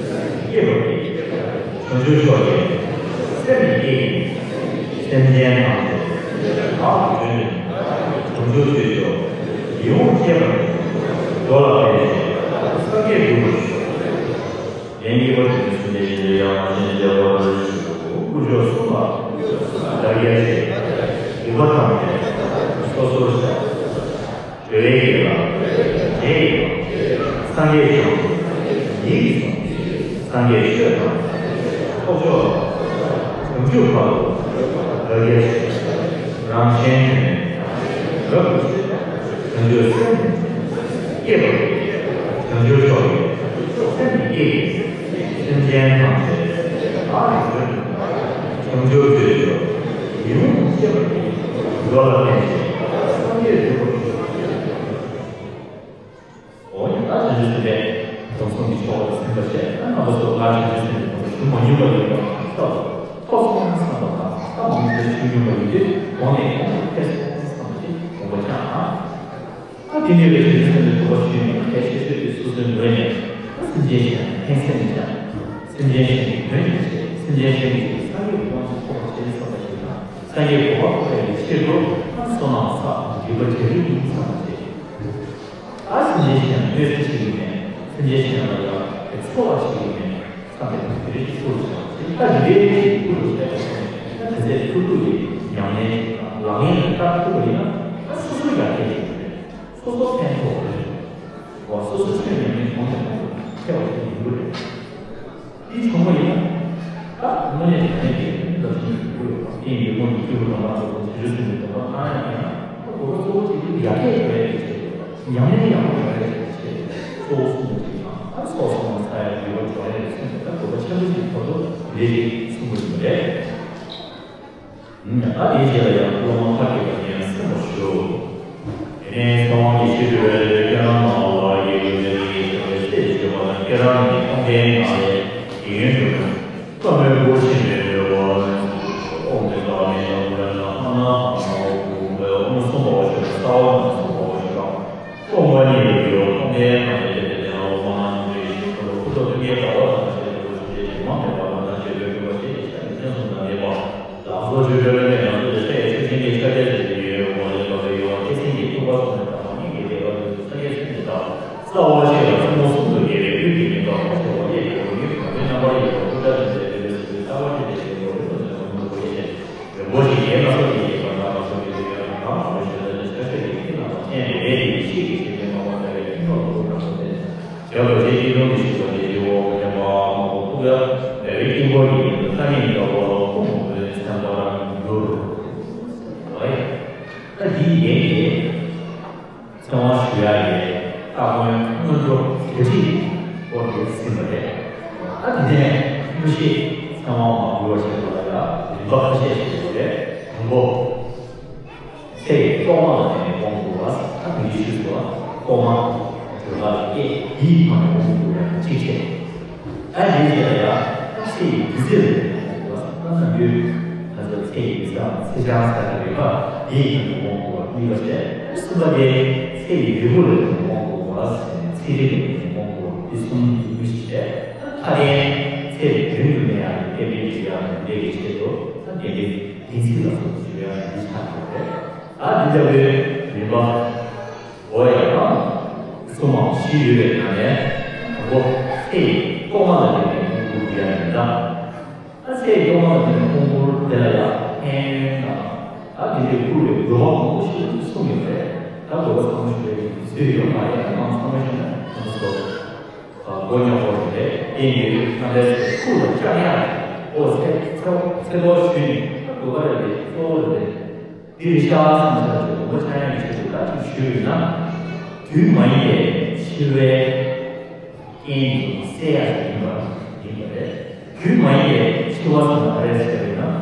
བསྐྱེད་པར་བགྱི། བྱང་ཆུབ་མཆོག་གི། སེམས་ནི་བསྐྱེད་ཅིང་། སེམས་ཅན་ཐམས་ཅད། བདག་གིས་མྱུར་དུ། བྱང་ཆུབ་ཆོས་མཆོག་ཡིད་འོང་སྤྱད་པར་བགྱི། མདོ་ལ་ཕན་ཕྱིར། སངས་རྒྱས་འགྲུབ་པར་ཤོག་ལན་གཉིས་པ་དེ་ནི་སེམས་ཅན་ཡིན་ལ་ཡང་མ་ཤེས་ནས་བདེ་བར་བར་ཞུ། དཀོན་མཆོག་གསུམ་ལ། ལབ་ཀྱི་རེད། སྡིག་པ་ཐམས་ཅད། སོ་སོར་བཤགས། འགྲོ་བའི་དགེ་བ། རྗེས་ཡི་རང་། སངས་རྒྱས་བྱང་ཆུབ། ཡིད་ཀྱིས་བཟུང་། སངས་རྒྱས་ཆོས་དང་། ཚོགས་མཆོག་ལ། བྱང་ཆུབ་བར་དུ། ལབ་ཀྱི་རེད། རང་གཞན་དོན་ནི། རབ་ཏུ་ཕྱེ། བྱང་ཆུབ་སེམས་ནི། བསྐྱེད་པར་བགྱི། བྱང་ཆུབ་མཆོག་གི། སེམས་ནི་བསྐྱེད་ཅིང་། སེམས་ཅན་ཐམས་ཅད། བདག་གིས་མྱུར་དུ། བྱང་ཆུབ་ཆོས་མཆོག་ཡིད་འོང་སྤྱད་པར་བགྱི། མདོ་ལ་ཕན་ཕྱིར། སངས་རྒྱས་འགྲུབ་པར་ཤོག་འོ་ཡ། ད་བྱང་ཆུབ་སེམས་དཔའི་སྡོམ་གསུམ་གྱི་ཆོ་ག་ལ་སེམས་པ་བྱས། ད་རྣམ་པ་ཚོ་ང་བྱང་ཆུབ་སེམས་དཔའི་སྡོམ་པ་ཞུ་མ་མྱོང་བ་ཡིན་པ་ཐོས་སོང་ན་བསམ་པ་དང་། ད་མང་པོ་ཞུ་མྱོང་བ་ཡིན་དུས། གོང་ནས་གོང་དུ་ཐེ་ཚོམ་བསམ་པ་ཅིག་དགོངས་པ་འཆང་ཨ། ད་དེ་ནས་བའི་བྱང་ཆུབ་སེམས་དཔའི་སྡོམ་པ་ཞུས་ནས། གལ་ཆེ་ཤོས་དེ་སོ་སོའི་ངོས་ནས་ད་སེམས་ཅན་གཞན་ལ་ཕན་སེམས་བྱ། སེམས་ཅན་གཞན་གྱི་དོན་ཡང་བྱེད། སེམས་ཅན་གཞན་གྱི་སངས་རྒྱས་གོ་འཕང་ཐོབ་པར་བྱེད་བསམ་པ་ཞིག་དང་། སངས་རྒྱས་གོ་འཕང་ཐོབ་པའི་ཆེད་དུ་ད་བསོད་ནམས་བསགས་སྒྲིབ་པ་བྱ་རྒྱུ་ཡིན་བསམ་པ་བྱེད། ད་ གནོད་འཚེ་བྱེད་ཀྱི་མེད། སེམས་ཅན་གཞན་ལ་ཡང་དེ་ཚོར་བ་བྱེད་ཀྱི་མེད། བསམ་པའི་དེ་རིགས་ཀྱི་ཐུགས་སུ་ཆུད། ད་འདི་འདྲའི་ཐུགས་སུ་ཆུད་པ་ཡིན་ན། ད་དེ་ཚེ་ཐུགས་ཐུགས་ཀྱི་ཉམས་ལེན་དང་ལག་ལེན་ལ་བསྟར་ཐུབ་པ་ཡིན་ན། ད་སོ་སོ་ཡར་རྒྱས་ཡོང་གི་རེད། སོ་སོ་ཕན་ཐོགས་རེད། འོ་སོ་སོ་ཆོས་ཉམས་ལེན་གོང་དུ་གོང་དུ་འཕེལ་བ་ཞིག་ཡོང་གི་རེད། འདི་བྱུང་བ་ཡིན་ན། ད་དངོས་གནས་དྲང་གནས་ཀྱི་བློ་ཞིག་ཡོང་གི་ཡོད་པ། རྟེན་འབྲེལ་མོ་ཡི་སྐྱེས་བུ་དམ་པ་ཚོ་དང་བྱང་ཆུབ་སེམས་དཔའི་དམ་པ་གང་ཡང་ཡིན་ན། ད་གོ་སྐབས་གཙོ་བོ་གཅིག་དེ་ཡར་རྒྱས་འགྲོ་ཡ་གི་ཆེད་དུ། ཉམས་ལེན་ཡག་པོ་འགྲོ་ཡ་གི་ཆེད་དུ་གཙོ་བོ་གསུམ་པོ་ཅིག་དང་། ད་ཚོགས་གསུམ་ལ་ཚ་ཡ་འདུས་པ་འགྲོ་ཡ་གི་ཆེད་དུ། ད་གོ་སྐབས་ཆེན་པོ་ཅིག་ཐོབ་འདུག་འདི་ཞིག་གསུང་གི་ཡོད་རེད། ཨ་དེའི་རྗེས་ལ་ཡང་སློབ་མ་ཁ་ཅིག་ལ་ཡང་གསན་པར་ཞུ། དེ་ནས་ཚེ་དབང་གིས་ཞུས་པའི་ཁྱེད་རང་ནང་ལ་ཡོད་པའི་ལས་ཀྱི་བྱ་བའི་ཚེ་ཞེས་པ་ནི། ཁྱེད་རང་ནི་ཁང་པའི་ནང་ལས་ཡིན་ཡོད་འགྲོ། བཀའ་མོལ་སྐོར་ཞིག་ལས་འོད་འོད་ཨོཾ་དེ་ཀ་མེ་ན་མུ་ར་ན་ཨ་ན་ཨ་ན་ཨོ་ཨོ་ཨོ་གསུངས་པའོ་ཞེས་པ་རྩ་བ་ནས་གསུངས་པའོ་ཞེས་པ། སྟོང་པ་ཉིད་ལ་འགྱུར་བ་ཁང་པའི་ནང་ལས་སྐྱེས་པའི་ལས་ལ་འོ་མ་ན་ཉུང་བའི་ཞིང་ཁམས་ལ་ཕུར་ཐོག་ཀུན་གྱི་ཟླ་བ་དང་ལྡན་པའི་རྒྱུ་ཞིང་ཆེ་ཞིང་མང་བའི་བར་ན་ལྡན་ཞེས་པའི་འདུན་པ་ཞེས་ཀྱི་ཆ་ནས་མཚན་གསུམ་དང་ལྡན་པ། ལག་སོགས་ཆོས་འབྱོར་རྣམ་པའི་ནང་དུ་ལྟ་བའི་ཆོས་ཅན་གྱི་ཤཱཀྱ་ཆེན་པོའི་ཡུལ་འོང་བ་ལས་འཕགས་པའི་ཡུལ་བ་ཐེག་ཆེན་གྱི་ཐེག་པ་གསུམ་ལས་དང་པོ་སྙིང་གའི་བདེ་བ་ལུས་ཀྱི་སངས་རྒྱས་ཆོས་ཀྱི་བདག་རྩ་བ་ཤེས་ལ་ཐུན་མོང་གསུམ་དུ་དབྱེ་བའི་དབུས་ཀྱི་མི་འགག་པ་ཞེས་པ་གཡས་ཀྱི་འོག་གཉིས་གང་བའི་རྣམ་པར་དབྱེ་བ་ཀུན་ཏྲ་ཅན་དེ་ལས་སུ་ལྟ་བ་ཅན་དེ་ཡོད་པའི་རིམ་པ་ནས་འོང་དུ་གོ་ཡི་ཞེས། རིན་པོ་ཆེ་རྒྱན་སྣ་ཚོགས་ཀྱིས་བརྒྱན་པ་ནང་ལ་བཞུགས་པའི་དུས་ཡང་གང་བྱུང་བའི་ཞལ་ལ་ནི་ཆ་ཤས་ཀྱི་ཁྱིམ་རྣམས་ལ་བརྟེན་པའི་ལས་ཀྱི་ཤེས་ཀྱི་ཤེས་ལྡན་མ་བ་ལྟ་བའི་ཁྱིམ་ལོག་ཏུ་འགྲོ་བ་སྟེ། བྱ་བ་ཆེ་ཁྱིམ་སྡོམ་གྱི་ཞུགས་པ་ལས་ཀྱི་འོག་ལས་མ་མ་གོ་ཐུག་ཡ་ལྟ་བའི་དཀྱིལ་འཁོར་གྱི་ནི་ཐ་སྙད་འདྲ་བ་ལ་ཁུངས་མ་མོའི་སེམས་པར་འགྱུར། ཨོ་ཡ། ད་འདིའི་རྒྱན་གྱི། ཚེ་དབང་ཞུ་ཡ་ཡི་སྟ་གོན་སྔོན་འགྲོ་གྲ་སྒྲིག་སྐོར་དུ་ཟིན་པ་རེད། ཨ་དེ་ནས་དངོས་གཞི་ཚེ་དབང་མ་བསྐུར་བ་ཞེས་པ་ལ་ཡང་རིམ་པ་ཁ་ཤས་ཤིག་ཡོད་རེད། དང་པོ། ཚེ་ཡི་ཐོག་མ་ལ་བརྟེན་ནས་དབང་བསྐུར་བ། ཨ་དེ་འདྲའི་ཆོས་སུ་ཐོག་མ་དོན་ལ་སྐྱེ་དེའི་ཐོག་ནས་དབང་བསྐུར་བ་ཡང་གཅིག་བྱས། ཨ་ནི་དེ་ལ་ཡང་ཚེ་ཡི་རྒྱུ་ཚད་ལ་ཡང་དབང་བསྐུར་བ། ཨ་ནམ་རྒྱུན་ང་ཚོ་ཚེ་ཡི་རྒྱུ་ཚད་ཚེ་ཆང་ཟེར་གྱི་རེད་པ། དེའི་སྟེང་དུ་དབང་བསྐུར་བ་གཉིས་པ་བྱས། གསུམ་པ་དེ་ཚེ་ཡི་འབྲས་བུ་ལ་དབང་བསྐུར་བ་ཟེར་ནས་ཚེ་རིལ་ལ་དབང་བསྐུར་བ། དེ་གསུམ་དབང་བསྐུར་བྱས། མཐའ་དོན་ཚེ་རིང་དུ་གནས་ཡག་གི་ཕན་པའི་འབྲས་ཡག་གི་ལས་ཀྱི་ཆེད་དུ་ད་དེ་འདྲའི་བདེན་ཚིག་ལ་སོགས་པ་ཞུ་ཡག་གི་ཆ་ཡོད་རེད། ད་འདི་ལྟ་བུའི་རིམ་པ། འོ་ཡ། གསུམ་མམ་བཞི་ཡོད་པའི་ནང་ནས་དང་པོ་ཚེ་ཡི་ཐོག་མ་ལ་བརྟེན་ནས་དབང་བསྐུར་ཡ་ཡིན་ན། ཨ་ཚེ་ཡི་ཐོག་མ་ལ་བརྟེན་ནས་དབང་བསྐུར་དེ་ལ་ཡང་ཕན་ཡོན་དང་། ཨ་དེ་འདྲའི་བསྐུར་བའི་དགོས་པ་མང་པོ་ཞིག་གསུངས་ཡོད་རེད། ད་དགོས་པ་ཚང་མ་ཞུ་བའི་དུས་ཚོད་ཡོད་མ་རེད། ཨ་མང་ཚང་མ་ཞུ་ན་ང་ཚོ་མགོ་རྙོག་པོ་རེད། དེ་ཡིན་དུས་ང་ཚོའི་ཐུགས་ལ་བཅངས་ཡ་རེད། ཨོ་ཚེ་ཚེ་ཚེ་ཐོག་ཞུས་ནས་ཨ་དགོས་པ་རེད། གཙོ་བོ་རེད། འདིར་ཤ་ཟ་བྱ་སྟོན་པ་ཆགས་ཡང་ཆེད་དུ་བཀའ་གཅིག་ཞུས་ཡོད་ན། དུས་མ་ཡིན་པའི་འཆི་བའི་རྐྱེན་གྱིས་སེལ་ཡག་ཡིན་པ་ཡིན་པ་རེད། དུས་མ་ཡིན་པའི་འཆི་བ་ཟེར་ན་ག་རེ་ཟེར་ཡོད་ན།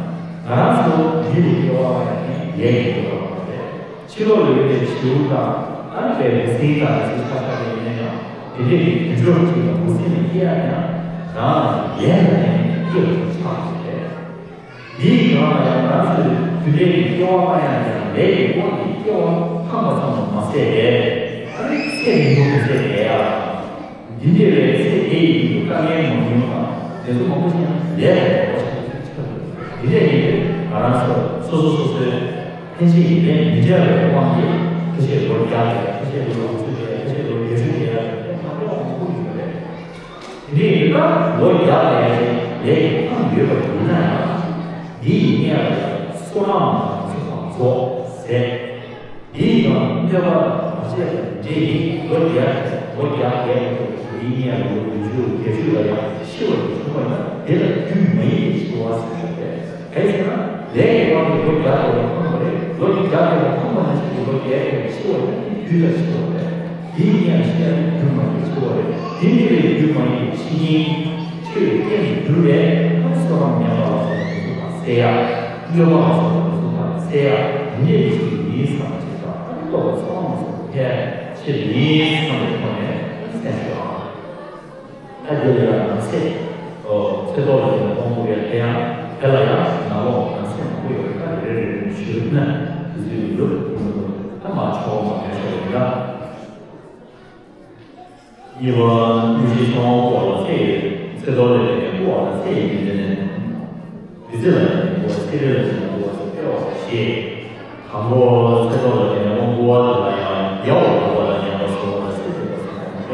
ང་རང་ཚོ་མི་རུ་སྐྱེ་བ་ཡང་ལས་ཀྱི་འགྲོ་བ་རེད། ཕྱི་ལོགས་ལ་ཡོད་པའི་བྱིའུ་དང་ཨ་ནི་པའི་འབུ་སྲིན་དང་ལ་སོགས་ཆ་ཤས་ལས་ཡིན་ན་ཡང་དེ་འདྲས་ཀྱི་དུད་འགྲོ་གཅིག་ལ་འབུ་སྲིན་ལ་སྐྱེ་ཡག་ཡང་རང་ལ་ལས་ལ་བརྟེན་ནས་སྐྱེ་བ་ཆགས་པ་རེད། འདིའི་སྒང་ལ་ཡང་ང་ཚོས་རྒྱུ་འབྲས་ཀྱི་སྐྱེ་བ་སྤང་ཡག་དང་ལས་ཀྱི་དབང་གིས་སྐྱེ་བ་འཕངས་པ་ཙམ་དུ་མ་ཟད་པས། ཨ་ནི་ཚེ་རིང་པོ་མི་ཚེ་བསྡད་ཡག་འདི་འདྲ་བའི་ཚེ་འདི་ཡི་དཀའ་ངལ་མང་ཉུང་དང་དེ་ཚོ་མང་པོ་ཞིག་ཡང་ལས་ལ་འབྲེལ་བ་ཞིག་ཆགས་ཡོད། འདི་འདྲ་ཡིན་དུས་ང་རང་ཚོ་སོ་སོ་སོ་སོའི་ཕན་ཆད་ཀྱི་ལས་མི་འབྲལ་བའི་དབང་གིས་ཁ་ཤས་ལོ་བརྒྱ་བསྡད། ཁ་ཤས་ལོ་ལོངས་སྤྱོད་བསྡད། ཁ་ཤས་ལོ་བརྒྱད་ཅུ་བསྡད་ཡག་དེ་མ་འདྲ་བ་མང་པོ་ཡོད་རེད། དེ་འདྲ་ཡིན་ན་ལོ་བརྒྱ་ལས་ལས་ཀྱི་ཕུང་ཡོད་པ་ཡིན་ན་ཡང་། འདི་ཡི་གནས་ལ་ཡང་བསོད་ནམས་དང་ཚོགས་དང་རྫོགས་ཟད། འདི་ཡི་ནང་གནོད་པ་དང་བར་ཆད་དང་འདྲེ་ཡིན། ལོ་བརྒྱ་ལོ་བརྒྱ་བརྒྱད་ལ་འདིའི་གནས་ལ་ལོ་བདུན་ཅུ་བརྒྱད་ཅུ་ལ་ཡང་ཤི་བ་ཡིན་བྱུང་བ་ཡིན་ན། དེ་ལ་རྒྱུ་མ་ཡིན་པའི་འཆི་བ་ཟེར་བ་རེད། གལ་སྲིད་ན་ལས་ཀྱི་དབང་གིས་ལོ་བརྒྱ་ལ་ཡང་འཕངས་པ་རེད། ལོ་བརྒྱ་ལ་ཡང་འཕངས་པ་ནང་བཞིན་གྱི་ལོ་བརྒྱད་ལ་ཡང་འཆི་བ་ཡིན་ན་དེ་དུས་ལ་འཆི་བ་རེད། དེའི་གནས་ལ་ཤི་ཡང་རྒྱུ་མ་ཡིན་པའི་འཆི་བ་རེད། དེ་མིན་པའི་རྒྱུ་མ་ཡིན་པའི་འཆི་རྐྱེན་འཆི་བའི་རྐྱེན་དུ་གྱུར་པས་ཨ་ནི་བསོད་ནམས་ཉམས་པ་ལ་སོགས་པ་དེ་ཚོ་དག་སེལ་ཡ། གནོད་པ་ལ་སོགས་པ་དེ་ཚོ་དག་སེལ་ཡ། འདི་འདྲའི་ཆེད་དུ་ཡིན་བསམ་པ་ཅིག་དང་། ཨ་ནི་རྟོགས་པ་ཚང་མ་སོགས་ཕལ་ཆེར་ཡིན་བསམ་པའི་ཐོག་ནས་ཨ་ནི་གསན་ཞུ་ཨང་། ད་དེ་ལ་ཡང་ནང་གསེས། ཨོ་ཚེ་ཐོག་ལ་དེ་ནས་དབང་བསྐུར་ཡ་དེ་ཡང་དེ་ལ་ཡང་ནང་ལོགས་ནང་གསེས་མང་པོ་ཡོད་རེད། ད་རེ་རེ་རེ་རེ་ཞུས་ན་དེ་ཚོའི་ལུགས་ད་མ་ཆོག་མ་མེད་ཤོར་ཡོད་ན། གཉིས་པ། དངོས་གཞིའི་ཚེ་དབང་བསྐུར་བ་ལ་ཚེ་ཡི། ཚེ་ཐོག་ལས་དེ་ནས་བསྐུར་བ་ལ་ཚེ་ཡི་མི་ཚེ་ནས། བདུད་རྩི་ལ་བརྟེན་ནས་བསྐུར་བ། ཚེ་རིལ་ལ་བརྟེན་ནས་བསྐུར་བ་སོགས་སྤེལ་བ་ཞེས། དང་པོ་ཚེ་ཐོག་ལ་བརྟེན་ནས་དབང་བསྐུར་བ་དེ་ལ་ཡང་རྒྱལ་བ་དགོངས་པ་དང་མཉམ་པ་སོགས་ལ་ཚེ་འདས་པ་སོགས་དང་།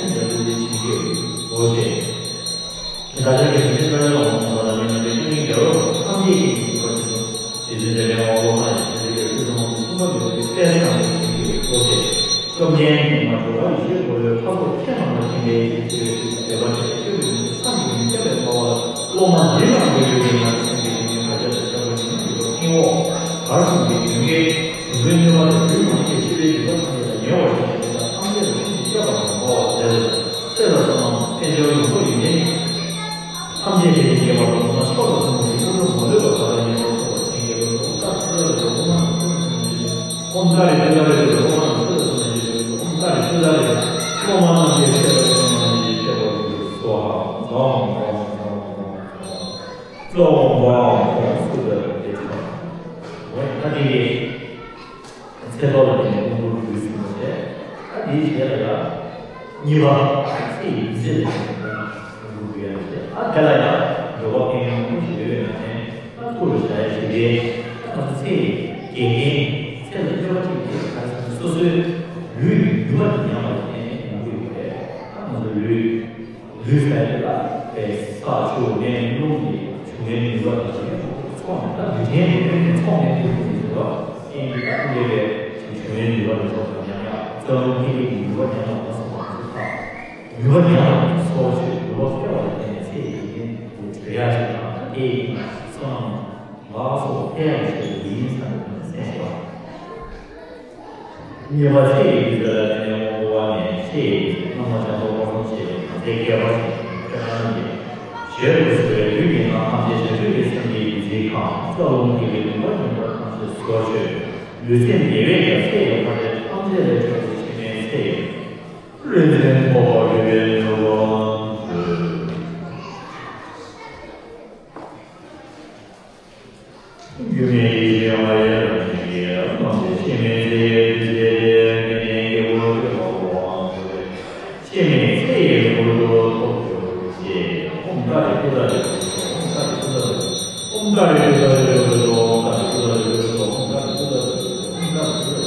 ཚན་རྒྱ་བོད་ཀྱི་ཆིང་རྒྱལ་བོ་ཞེས། ད་ཆ་གི་དེ་ཚན་རྒྱ་བོད་ལ་འོང་བ་ལ་ནི་ང་ཚོའི་ཀུན་མཁྱེན་རྒྱལ་བ་ཐམས་ཅད་ཀྱི་གཟིགས་པ་ཆེན་པོ་རྗེ་བཙུན་འཇམ་དཔལ་དབང་བློ་བཟང་ཡེ་ཤེས་ཀྱི་ཐུགས་སྲས་མང་པོ་གསུངས་པ་མེད་པའི་དཔལ་ལྡན་ནང་པའི་ཆིང་རྒྱལ་བོ་ཞེས། བཅོམ་ལྡན་འདས་མ་འགྲོ་བ་ཡེ་ཤེས་འཁོར་ལོའི་ལྷ་ཚོགས་ཆེ་ལ་མ་ཆེན་པའི་ཡེ་ཤེས་ཀྱི་མཛད་པ་ཆེ་ཆོས་ཀྱི་འབྱུང་གནས་བསམ་གྱིས་མི་ཁྱབ་པའི་སྤྲོ་བ་སློབ་མ་འདི་ལ་ ཚེ་ཐོག་ལ་དེ་ནས་དབང་བསྐུར་ཞུས་ཟིན་པ་རེད། ད་དེའི་རྗེས་ལ་ཡང་གཉིས་པ་ཚེ་ཡི་ཚེ་ལ་དབང་བསྐུར་ཡང་རེད། ཨ་དེ་ལ་ཡང་འགྲོ་བ་ཕན་ཡོན་མང་པོ་ཞིག་ཡོད་ཡོད་ན་ནས་ད་ཐུགས་ལ་བཞག་ཡ་ཞིག་རེད། ད་ང་ཚོ་ཚེ་ཡི་དགེ་རྒན་ཚེ་ལ་སྐྱོ་བ་ཅིག་རེད། ད་སོ་སོའི་ལུས་ཀྱི་ནུས་པ་དེ་ཉམས་པ་ལ་བརྟེན་ནས་ཡོང་གི་ཡོད་རེད། ད་ང་ཚོ་ལུས། ལུས་ཟེར་ཡ་དེ་ལ་ས་ཆུ་མེ་རླུང་གི་འབྱུང་བའི་ནུས་པ་དང་ཞིང་ལས་ཚོགས་ནས་ད་ལུས་ཅན་གྱི་ཕན་ཚུན་ཚོགས་ནས་ཕན་ཚུན་གྱི་ཟེར་བ་ཨེ་འདི་ལྟ་བུ་ལས་པའི་འབྱུང་བའི་ནུས་པ་དང་ཚོགས་པ་ཉམས་ཡག་རྩ་རླུང་ཐིག་ལེ་གི་ནུས་པ་ཉམས་ཡག་མ་སོང་བ་ཚོ་ཁག་ནུས་པ་ཉམས་ཡག་སོགས་ཆོས་ནུས་པ་སྤེལ་བ་ལ་བརྟེན་ནས་ཚེ་ཡི་དགེ་རྒན་དུ་གྲོལ་ཡག་ཅིག་དང་དེ་ཡིན་ན་བསོད་ནམས་ལ་སོགས་པ་འཕེལ་ཡག་གི་ཆེད་དུ་ཡིན་བསམ་པའི་ངོས་ནས་གསན་ཞུ་བ། གཉིས་པ་ཚེ་ཡི་དགེ་རྩ་ལ་བརྟེན་ནས་དབང་བསྐུར་བ་ནི་ཚེ་ཡི་དགེ་རྩའི་རྣམ་པ་བྱང་ཆུབ་ཕུན་སུམ་ཚོགས་པའི་ནང་ཚན་བརྒྱད་པ་ཞིག་ཁྱེད་རང་རྣམས་ཀྱིས་ཞལ་དུ་གསོལ་བའི་ལུས་ཀྱི་ནང་ཐམས་ཅད་བྱང་ཆུབ་ཀྱི་སེམས་ཀྱི་བདུད་རྩིའི་ཁམས་རྩ་རླུང་ཐིག་ལེ་ལུང་པ་ཉུང་པ་ཐམས་ཅད་གསོལ་མཆོད། ལུས་སེམས་བདེ་བས་ཀྱང་ཚེ་ཡི་ཕ་རོལ་ཐམས་ཅད་ལས་འཕྲོས་པའི་ཕྱི་མའི་ཚེ་ཡི་རིན་ཆེན་ཕོར་པ་འབུལ་བའི་ནུས་པ་མཛོད། སྒྱུ་མའི་ཡེ་ཤེས་ལྔ་ཡི་རང་བཞིན་གྱིས་བསླངས་ཏེ་ཕྱི་མའི་ཚེ་ཡི་དུས་ཚེ་དེར་དགེ་འདུན་གྱི་དབང་ཕྱུག་མང་པོ་དབང་བསྐུར་བས་ཕྱི་མའི་ཚེ་ཡི་མགུར་དུ་ཐོབ་གྱུར་ཅིག་ཨོཾ་ཏཱ་རེ་ཀུ་ཏཱ་རེ་ཀུ་ཏཱ་རེ་ཀུ་ཏཱ་རེ་ཀུ་ཏཱ་རེ་ཀུ་ཏཱ་རེ་ཀུ་ཏཱ་རེ་ཀུ་ཏཱ་རེ་ཀུ་ཏཱ་རེ་ཀུ་ཏཱ་རེ་ཀུ་ཏཱ་རེ་ཀུ་ཏཱ་རེ་ཀུ་ཏཱ་རེ་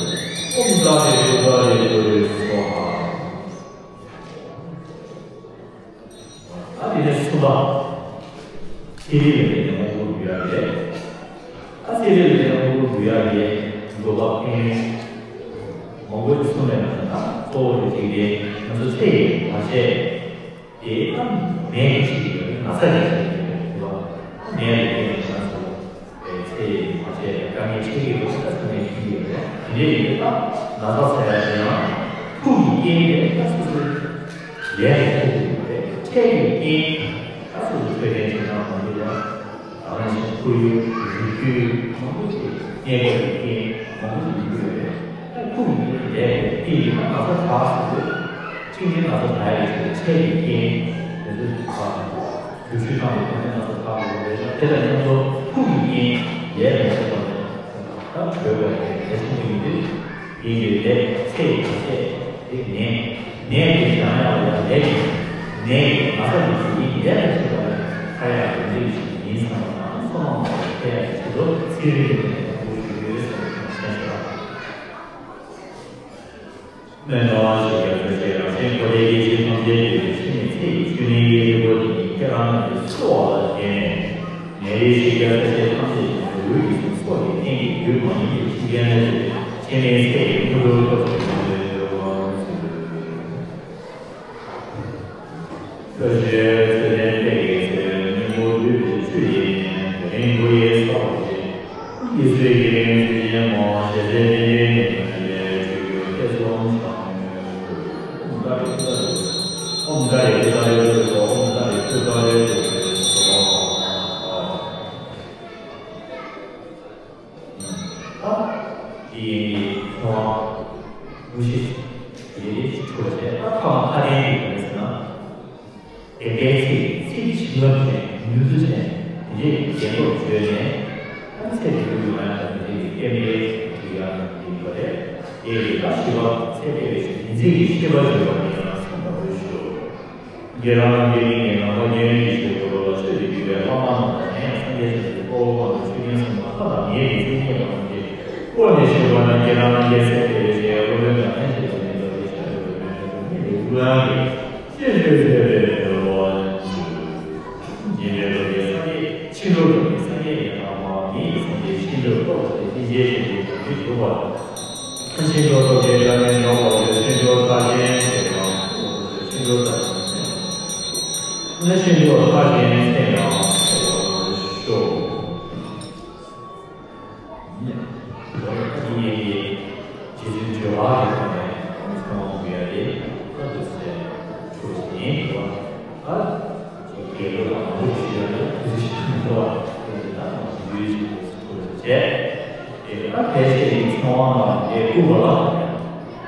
ཨོཾ་ཏཱ་རེ་ཀུ་ཏཱ་རེ་ཀུ་ཏཱ་རེ་སྭཱ་ཧཱ། ད་དེ་ནས་གསུམ་པ། ཚེ་རིལ་ལ་བརྟེན་ནས་དབང་བསྐུར་འབུལ་ཡག་རེད། ད་ཚེ་རིལ་ལ་བརྟེན་ནས་དབང་བསྐུར་འབུལ་ཡག་རེད། འགྲོ་བ་ཕན་ཡོན་མང་པོ་ཞིག་གསུངས་པའི་ནང་ནས་ད་གཙོ་བོ་དེ་གཅིག་དེ་ང་ཚོ་ཚེ་ཡི་བར་ཆད་དེ་ད་ནད་ཀྱིས་བྱེད་ཀྱི་ཡོད་རེད། ན་ཚ་གིས་བྱེད་ཀྱི་ཡོད་རེད། ནད་ལ་བརྟེན་ནས་ང་ཚོ་ཚེ་ཡི་བར་ཆད་དཀའ་ངལ་འཕྲད་ཀྱི་ཡོད་པ་ད་ཚང་མས་མཁྱེན་གྱི་ཡོད་རེད། དེ་འདྲ་ཡིན་དུས་ད་ན་ཚ་ཟེར་ཡ་དེ་ཡང་ཕུགས་ཀྱི་རྐྱེན་དེ་ད་སོ་སོའི་ལས་ལ་ཐུག་དགོས་པ་རེད། འཕྲལ་གྱི་རྐྱེན་ད་སོ་སོའི་འཕྲོད་བསྟེན་བྱེད་སྟངས་མང་པོ་ལ་ད་ག་ནང་བཞིན་ཁོར་ཡུག་རིགས་རྒྱུད་མང་པོ་ཞིག་གནས་སྐབས་ཀྱི་རྐྱེན་མང་པོ་ཞིག་ཡོང་གི་ཡོད་རེད། ད་ཕུགས་ཀྱི་རྐྱེན་དེ་ལས་ལས་ཀྱི་རྐྱེན་གྱིས་ད་ན་ཚ་དྲག་སོང་དུས་གཅིག་ནི་ན་ཚ་དྲག་ཡ་ཆེད་འཕྲལ་གྱི་རྐྱེན་དེ་ཚོ་ཞིག་ཁག་འགྲུལ་བཞུད་བཏང་བའི་ཐོག་ནས་ང་ཚོ་བཀག་དགོས་རེད། དེ་དང་མཉམ་དུ་ཕུགས་ཀྱི་རྐྱེན་ལས་མ་བྱས་པ་ནས་ད་གྲོལ་དགོས་རེད། གལ་ཆེན་པོ་ཡིན་དུས་ཡིན་དུས་ལས་ཚེ་ཡི་བར་ཆད་དེ་ནད་ནད་དེ་སྦྱང་ཡག་ལ་ཡང་ལས་ཀྱི་ནད་ཀྱི་ན་ཚ་ནི་ཞིག་ཡིན། ལས་མ་བྱས་པ་ནས་ཚར་ཡག་ལས་ཀྱི་ཞིག་ཡིན་བསམ་པ་དང་བསོད་ནམས་མང་པོ་འཕེལ་ཡག་གི་ཆེད་དུ་ཚེ་རིལ་གྱི་ནད་ཀྱི་དབང་བསྐུར་ཞུ་རྒྱུ་ཡོད་ཟེར་བའི་གསུངས་བཞག་པ། སྨན་གནང་ཞིག་ཡང་ཚེ་ཆེ་རང་བཞིན་ཁོ་ནའི་ཡེ་ཤེས་ཐམས་ཅད་འདུས་པའི་ཕྱི་ནས་ཚེ་ཡི་བཅུད་ལེན་གྱི་རིམ་པ་འདི་ཉིད་ཁྱེད་རང་རྣམས་ཀྱིས་གསོལ་བ་ལ་བརྟེན་ནས་ནད་རིགས་ཞིག་ཀྱང་ཚེ་ཆེ་ཐམས་ཅད་ཀྱི་ནང་དུ་འོད་ཀྱི་ཚོགས་ཀྱི་རྟེན་གྱི་རྒྱུ་མ་ཡིན་པའི་ཕྱི་རྒྱལ་ན་ཡོད་པའི་ཕྱི་མའི་ཚེ་ཡི་མཐུ་སྟོབས་ཐོབ་པའི་དབང་དུ་བྱོན། ཕྱོགས་བཅུའི་ཚེ་བརྟན་འཕེལ་གྱི་ཚེ་སྙིང་པོ་འདུས་པའི་ཆུ་ཡིས་བརླན། དེ་རིང་དགུ་ཡི་ས་འོག་ཆེ། ཀུན་གྱི་སྲོལ་གྱི་རིང་བརྩེ་ཆེན་མོ། ཞལ་ཟས་བསྟན་པའི་ཉིན་མོའི་ལས་སྤྱོད་རྒྱུ་ཐེ་ཚོམ་བྱང་མོད། ཨོཾ་ཏཱ་རེ་ཏུཏྟཱ་རེ། ཨོཾ་ཏཱ་རེ་ཏུཏྟཱ་རེ་ཏུཏྟཱ་རེ། ཨོཾ་ཏཱ་རེ་ཏུཏྟཱ་རེ་ཏུཏྟཱ་རེ་སྭཱ་ཧཱ། ད་དེ་ཡིན་གྱི་ཚོར་བ་དངོས་གཞི་ཞིག་ཡིད་རེ་ཞིག་འཕྲོ་བྱས། ད་ཐོག་མ་ཐ་དད་ཀྱི་ག་རེ་ཟེར་ན། བདེན་པའི་ཚིག་ཚིག་གི་བྱིན་རླབས་ཅན་ནུས་མཐུ་ཅན་དེ་འདྲའི་བདེན་པར་བརྗོད་ནས་ཨ་ནི་ཚེ་འདི་ལུས་ཡོང་ཡ་དང་དེ་འདྲའི་བསྟན་པའི་གྲུབ་ཡ་ཡིན་པ་རེད། དེ་ཡི་ད་ཤེས་པ་ཚེ་འཕེལ་བའི་ཕྱིར་བདེན་ཚིག་གི་ཤེས་པ་བརྗོད་པ་ཡིན་ན་བསམ་པ་འོས་ཤོག་ཁྱེད་རང་རྣམས་ཀྱི་སྙིང་གའི་ནམ་མཁའ་མཉམ་ཉིད་ཀྱི་ཆོས་འཁོར་ལ་ཆོས་ཀྱི་བརྒྱུད་པའི་བླ་མ་རྣམས་དང་གཞན་ཡང་སངས་རྒྱས་ཆོས་ཀྱི་གཙོ་བོ་དབང་དུ་ཆོས་ཉན་སེམས་དཔའ་ལྷ་དང་མིའི་རིགས་ཚད་མེད་པ་རྣམས་ཀྱིས་བསྐོར་ནས་བཞུགས་པ་ན་ཁྱེད་རང་རྣམས་ཀྱི་སེམས་དེ་བའི་ཞལ་སློབ་དཔོན་དང་ལྷན་ཅིག་ཏུ་ནི་བདག་གི་ཤ་རུས་པའི་མེ་ལྟར་དུ་སྙིང་རྗེ་ཀུན་ལ་གྱིས་ཤིན་ཏུ་བཟོད་པའི་ཕན་པ་ཡིན། འཇིག་རྟེན་ཐོབ་བྱའི་སངས་རྒྱས་ཕྱིན་དྲུག་ཐོབ་པའི་སངས་རྒྱས་ཡང་དག་པ་མི་ཡི་སེམས་ཅན་ཤིན་ཏུ་རྟོགས་པ་དེ་སྙིང་རྗེའི་ཆེད་དུ་བྱང་ཆུབ་གྱུར་པ། ཕྱིན་དྲུག་ཐོབ་བྱའི་བཀའ་ནི་འཇོམས་པར་བྱེད། ཕྱིན་དྲུག་མཐར་ཕྱིན་ཚེ་ཡང་ཐོབ་པར་ཤོག་ཕྱིན་དྲུག་མཐར་ཕྱིན་ཚེ་ཡང་ཐོབ་པར་ཤོག་ཕྱིན་དྲུག་མཐར་ཕྱིན་ཚེ་ཡང་ཐོབ་པར་ཤོག་ཡིན་གྱི་རྗེ་བཙུན་སྒྲོལ་དཀར་གྱི་ཐོག་ནས་ཚང་མ་འབུལ་ཡ་དེ་ད་དུ་ཚེ་ཁྲུ་ཡིན་འགྲོ་བ། ད་དགེ་སློབ་དང་མང་པོ་ཞིག་ཡོད་ན་དེ་ཚོ་ཞིག་ བྱས། དེ་ལ་ཕལ་ཆེར་ཡི་ཚེ་དབང་ལ་དེ་བསྐུར་བ་ལ།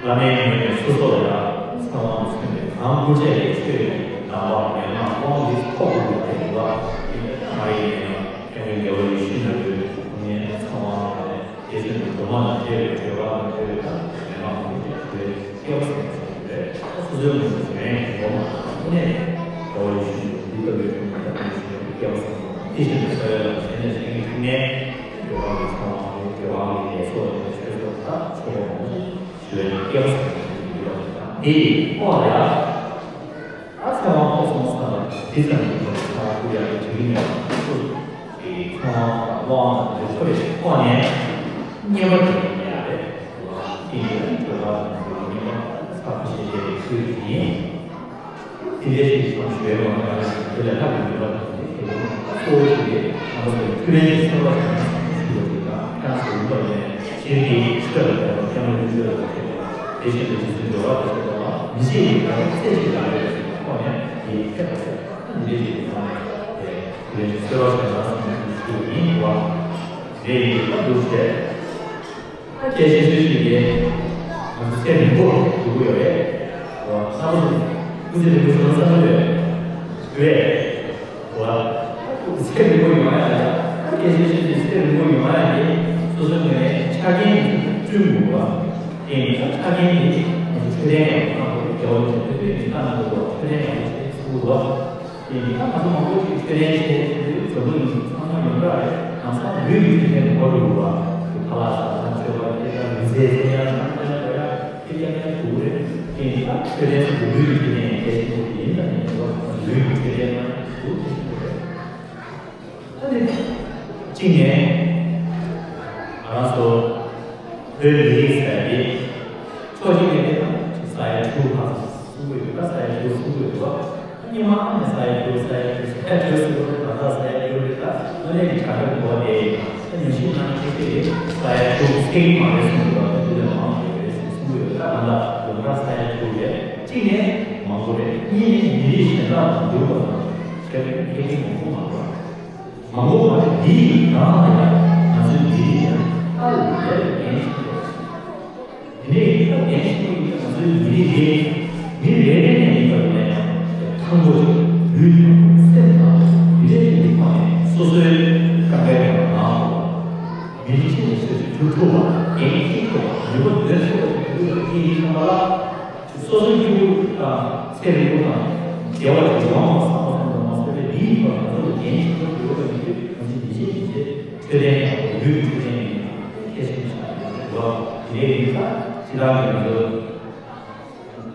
བླ་མའི་ངོས་ནས་སོ་སོ་ལ་ཡང་ཚེ་དབང་དུ་མཚོན་པའི་གང་སྐུ་ཆས་ཀྱི་ཆོས་ཀྱི་གདམས་པ་མན་ངག་དབང་འདི་ཐོབ་དགོས་པ་དེ་ཡིན་པ། དེ་ནི་མ་ཡིན་ན་ཡང་སྐྱབས་མགོན་རྒྱལ་བ་ཡིད་བཞིན་ནོར་བུའི་ཐུགས་མཉེས་ཚེ་དབང་ལ་དེ་ཚེ་ནི་སྒྲོལ་མ་དང་མཇལ་བའི་གྲོལ་བ་དང་འབྲེལ་བའི་སྐབས་མན་ངག་དབང་འདི་ཐོབ་པའི་སྐལ་བ་བཟང་པོ་ཞིག་རེད། སོ་སོའི་ངོས་ནས་ཡོན་ཡང་གོ་མ་ཐག་ནས་དགའ་བ་ཡིད་བཞིན་དུ་འདི་ལྟ་བུའི་དྲུང་དུ་བདག་ཉིད་བཞུགས་པའི་སྐལ་བ་བཟང་པོ་དེ་བཞིན་དུ་ས་བའི་ལམ་ཞེས་ནས་སེང་གེ་ཐུགས་ངན་དགེ་བ་གི་ཚང་བ་དགེ་བ་གི་ལས་ཚོགས་ནས་ཆོས་ཚོགས་དག་ཚོགས་པ་མང་པོ་ཞིག་ཞུ་བའི་སྐལ་བ་བཟང་པོ་ཞིག་ཡོད་པ་དང་དེ་ཡི་ཐོག་ལ་ཡང་ཨ་ཚེ་དབང་ཐོབ་སོང་ས་ལ་དེ་ཙམ་གྱི་ཐོག་ལ་ཚང་བ་ཐུག་ཡག་གི་དྲི་གི་མེད་པ་སོ་སོ་གི་ཚང་བ་དང་དབང་དང་དེ་ཚོ་རེ་ཐོག་ནས་བསྙེན་པ་དེ་ཡང་ཡག་རེད། དེ་ཡི་གྲོལ་བ་དང་དེ་ཡི་བསྙེན་པ་ཚར་པ་ཞེས་བྱ་བའི་ཚུལ་དེ་ཡིན། དེ་འདྲའི་ཞིག་ཐོག་ཞུ་བའི་ངོ་ནས་ང་ཚོས་དེ་ལས་ལྷག་པའི་ནུས་པ་དང་དེ་གལ་ཆེན་གཙོ་བོ་ཞིག་རེད། ང་ཚོ་ཚོའི་ཐུན་རིན་གྱི་སེམས་པ་ཞིག་ཞུ་བ་ཞིག་དང་ཁྱེད་རང་ཚོ་ཡིན་པ་ལས་ཕྱིར་གྱི་ཆོས་ལ་དད་པ་སྐྱབས་མགོན་ཆོས་ལ་དད་པ་དེ་བཞིན་དུ་རྗེ་བཙུན་འགྲོ་བ་དང་བཅས་པ་མི་ཤེས་པའི་བར་རྩེ་གཅིག་ལ་ཡོད་པའི་ཐོག་ནས་ཡིད་ཐེབས་པ་ཟེར་ད་འདི་འདྲའི་ཞིག་གི་ཐོག་ནས་དེ་ཐུན་རིན་གྱི་གསོལ་བ་ཞིག་ལ་སོང་ཞུ་བ་ཡིན་པ་རེད། ཡིན་པ་འདུག་ཟེར། ད་སྐད་ཆ་ཤོད་ཤིག་གིས་ང་ཚོ་ཚེ་རིང་པོ་འགྲོ་གི་ཡོད་རེད། ང་ཚོ་སྐུ་ཚེ་རིང་པོ་བྱུང་བསམ་གྱི་ཡོད་རེད། ཚེ་རིང་པོ་ཡོང་ཡ་ལ་ད་སྐད་ཆ་ཤོད་ཤིག་ཚེ་རིང་པོ་ཡོང་ཡ་ལ་སོ་སོའི་ངོས་ནས་ཆ་རྐྱེན་དེ་ཚོ་བསྐྲུན་དགོས་པ། དེ་ཡིན་ཙང་ཆ་རྐྱེན་དེ་ང་ཚོ་འཕྲོད་བསྟེན་ཡག་པོ་གནང་དགོས་རེད། རྒྱལ་བ་རིན་པོ་ཆེ་དཔེ་དེབ་ཀྱི་ནང་ལ་འདུག་པ། འཕྲོད་བསྟེན་ཡག་པོ་བྱེད་དགོས་པ། དེ་ཡིན་ན་ང་ཚོ་མང་པོ་ཞིག་འཕྲོད་བསྟེན་བྱས་ཏེ་འཛམ་བུ་གླིང་ཚང་མ་ཡོངས་གྲགས་རེད། ལམ་སང་ལུས་ཀྱི་འཕྲོད་བསྟེན་དུ་འགོ་འཛུགས་པ། དེ་ཁ་ལག་ཟ་སྟངས་སྤྱོད་པ་སྐད་ཆ་ལུས་རྩལ་འཚོལ་ཡ་ནང་འདྲ་འདྲ་ཡ་སྐད་ཆ་ནས་དགོས་རེད། དེ་ཡིན་ན་འཕྲོད་བསྟེན་ཟེར་དུས་ལུས་ཀྱི་འཕྲོད་བསྟེན་གལ་ཆེན་པོ་དེ་ཡིན་ད་ནས་འགྲོ་བ་ལུས་ཀྱི་འཕྲོད་བསྟེན་ནང་ཞུགས་ཐུབ་ཀྱི་རེད། ཨ་ནི། གཅིག་ནས། ང་རང་ཚོ། བོད་མི་རིགས་ཟེར་ཡ་དེ། ཕྱོགས་གཅིག་ནས་བལྟས་ན་ས་ཡ་དྲུག་ལྷག་གསུང་གི་ཡོད་ད། ས་ཡ་དྲུག་གསུང་གི་ཡོད་པ། སྔོན་མ་ནས་ས་ཡ་དྲུག་ས་ཡ་དྲུག་ས་ཡ་དྲུག་གསུང་གི་ཡོད་རེད། ད་ལྟ་ས་ཡ་དྲུག་རེད། ད་དངོས་གནས་ཀྱི་དྲ་རྒྱ་གོ་བ་དེ་ཡིན་ད་ཉམས་ཞིབ་གནང་མཁན་ཁྱེད་ཚོས་ས་ཡ་དྲུག་ཚེག་མ་རེད་གསུང་གི་ཡོད་པ། དེ་ལས་མང་བ་ཡོད་རེད་ཟེར་གསུང་གི་ཡོད། ད་ང་ལ་ཡོངས་གྲགས་ས་ཡ་དྲུག་རེད། གཅིག་ནས་མང་པོ་རེད། གཉིས་ནས་མི་རིགས་གཞན་དག་དང་བསྡུར་བ་དང་བྱས་པའི་ཁྱད་ཆོས་མང་པོ་མང་པོ་རེད། མང་པོ་མ་རེད། འདི་ཡི་ནང་ལ་ཡང་ང་ཚོའི་མི་རིགས་ཡང་ཧ་ལས་པའི་འགན་ཞིག་རེད། དེ་ནས་ཡིན་ན་འགན་ཞིག་ཡིན་ན་ང་ཚོའི་མི་རིགས་འདི་མི་རེ་རེ་ནས་ཡིན་པ་ཡིན་ན་ཡང་ཐང་པོ་ཞིག་ལུས་དང་སེམས་དང་འདི་འདྲའི་ཞིག་གི་ཐོག་ནས་སོ་སོའི་དཀའ་ངལ་དང་ནང་དུ་མི་རིགས་ཆེད་དུ་སོ་སོས་སྒྲུབ་ཐུབ་པ། འགན་འཁྱེར་ཐུབ་པ། ནུས་པ་འདོན་ཐུབ་པ་ཞིག་ཡོད་པ་འདི་ཡིན་ཙང་མ་ལ། སོ་སོའི་སྐྱིད་པོ་དང་ཚེ་རིང་པོ་དང་བདེ་བ་ཅིག་ཡོང་བ་བསམ་པ་བསམ་པ་མ་ཟད་པའི་འདིའི་ཐོག་ང་ཚོ་ལ་འགན་ཆེན་པོ་ཡོད་པ་ཡིན་དུས། ང་ཚོས་མི་བྱེད་མི་བྱེད་འཕྲོད་བསྟེན་ཡག་པོ་ལུས་ཀྱི་འཕྲོད་བསྟེན་ཡིན་ན་གལ་ཆེན་པོ་ཆགས་ཡོད་རེད་བ། དེ་འདྲའི་ཡིན་ཙང་སྤྱིར་བཏང་གི་ང་ཚོ་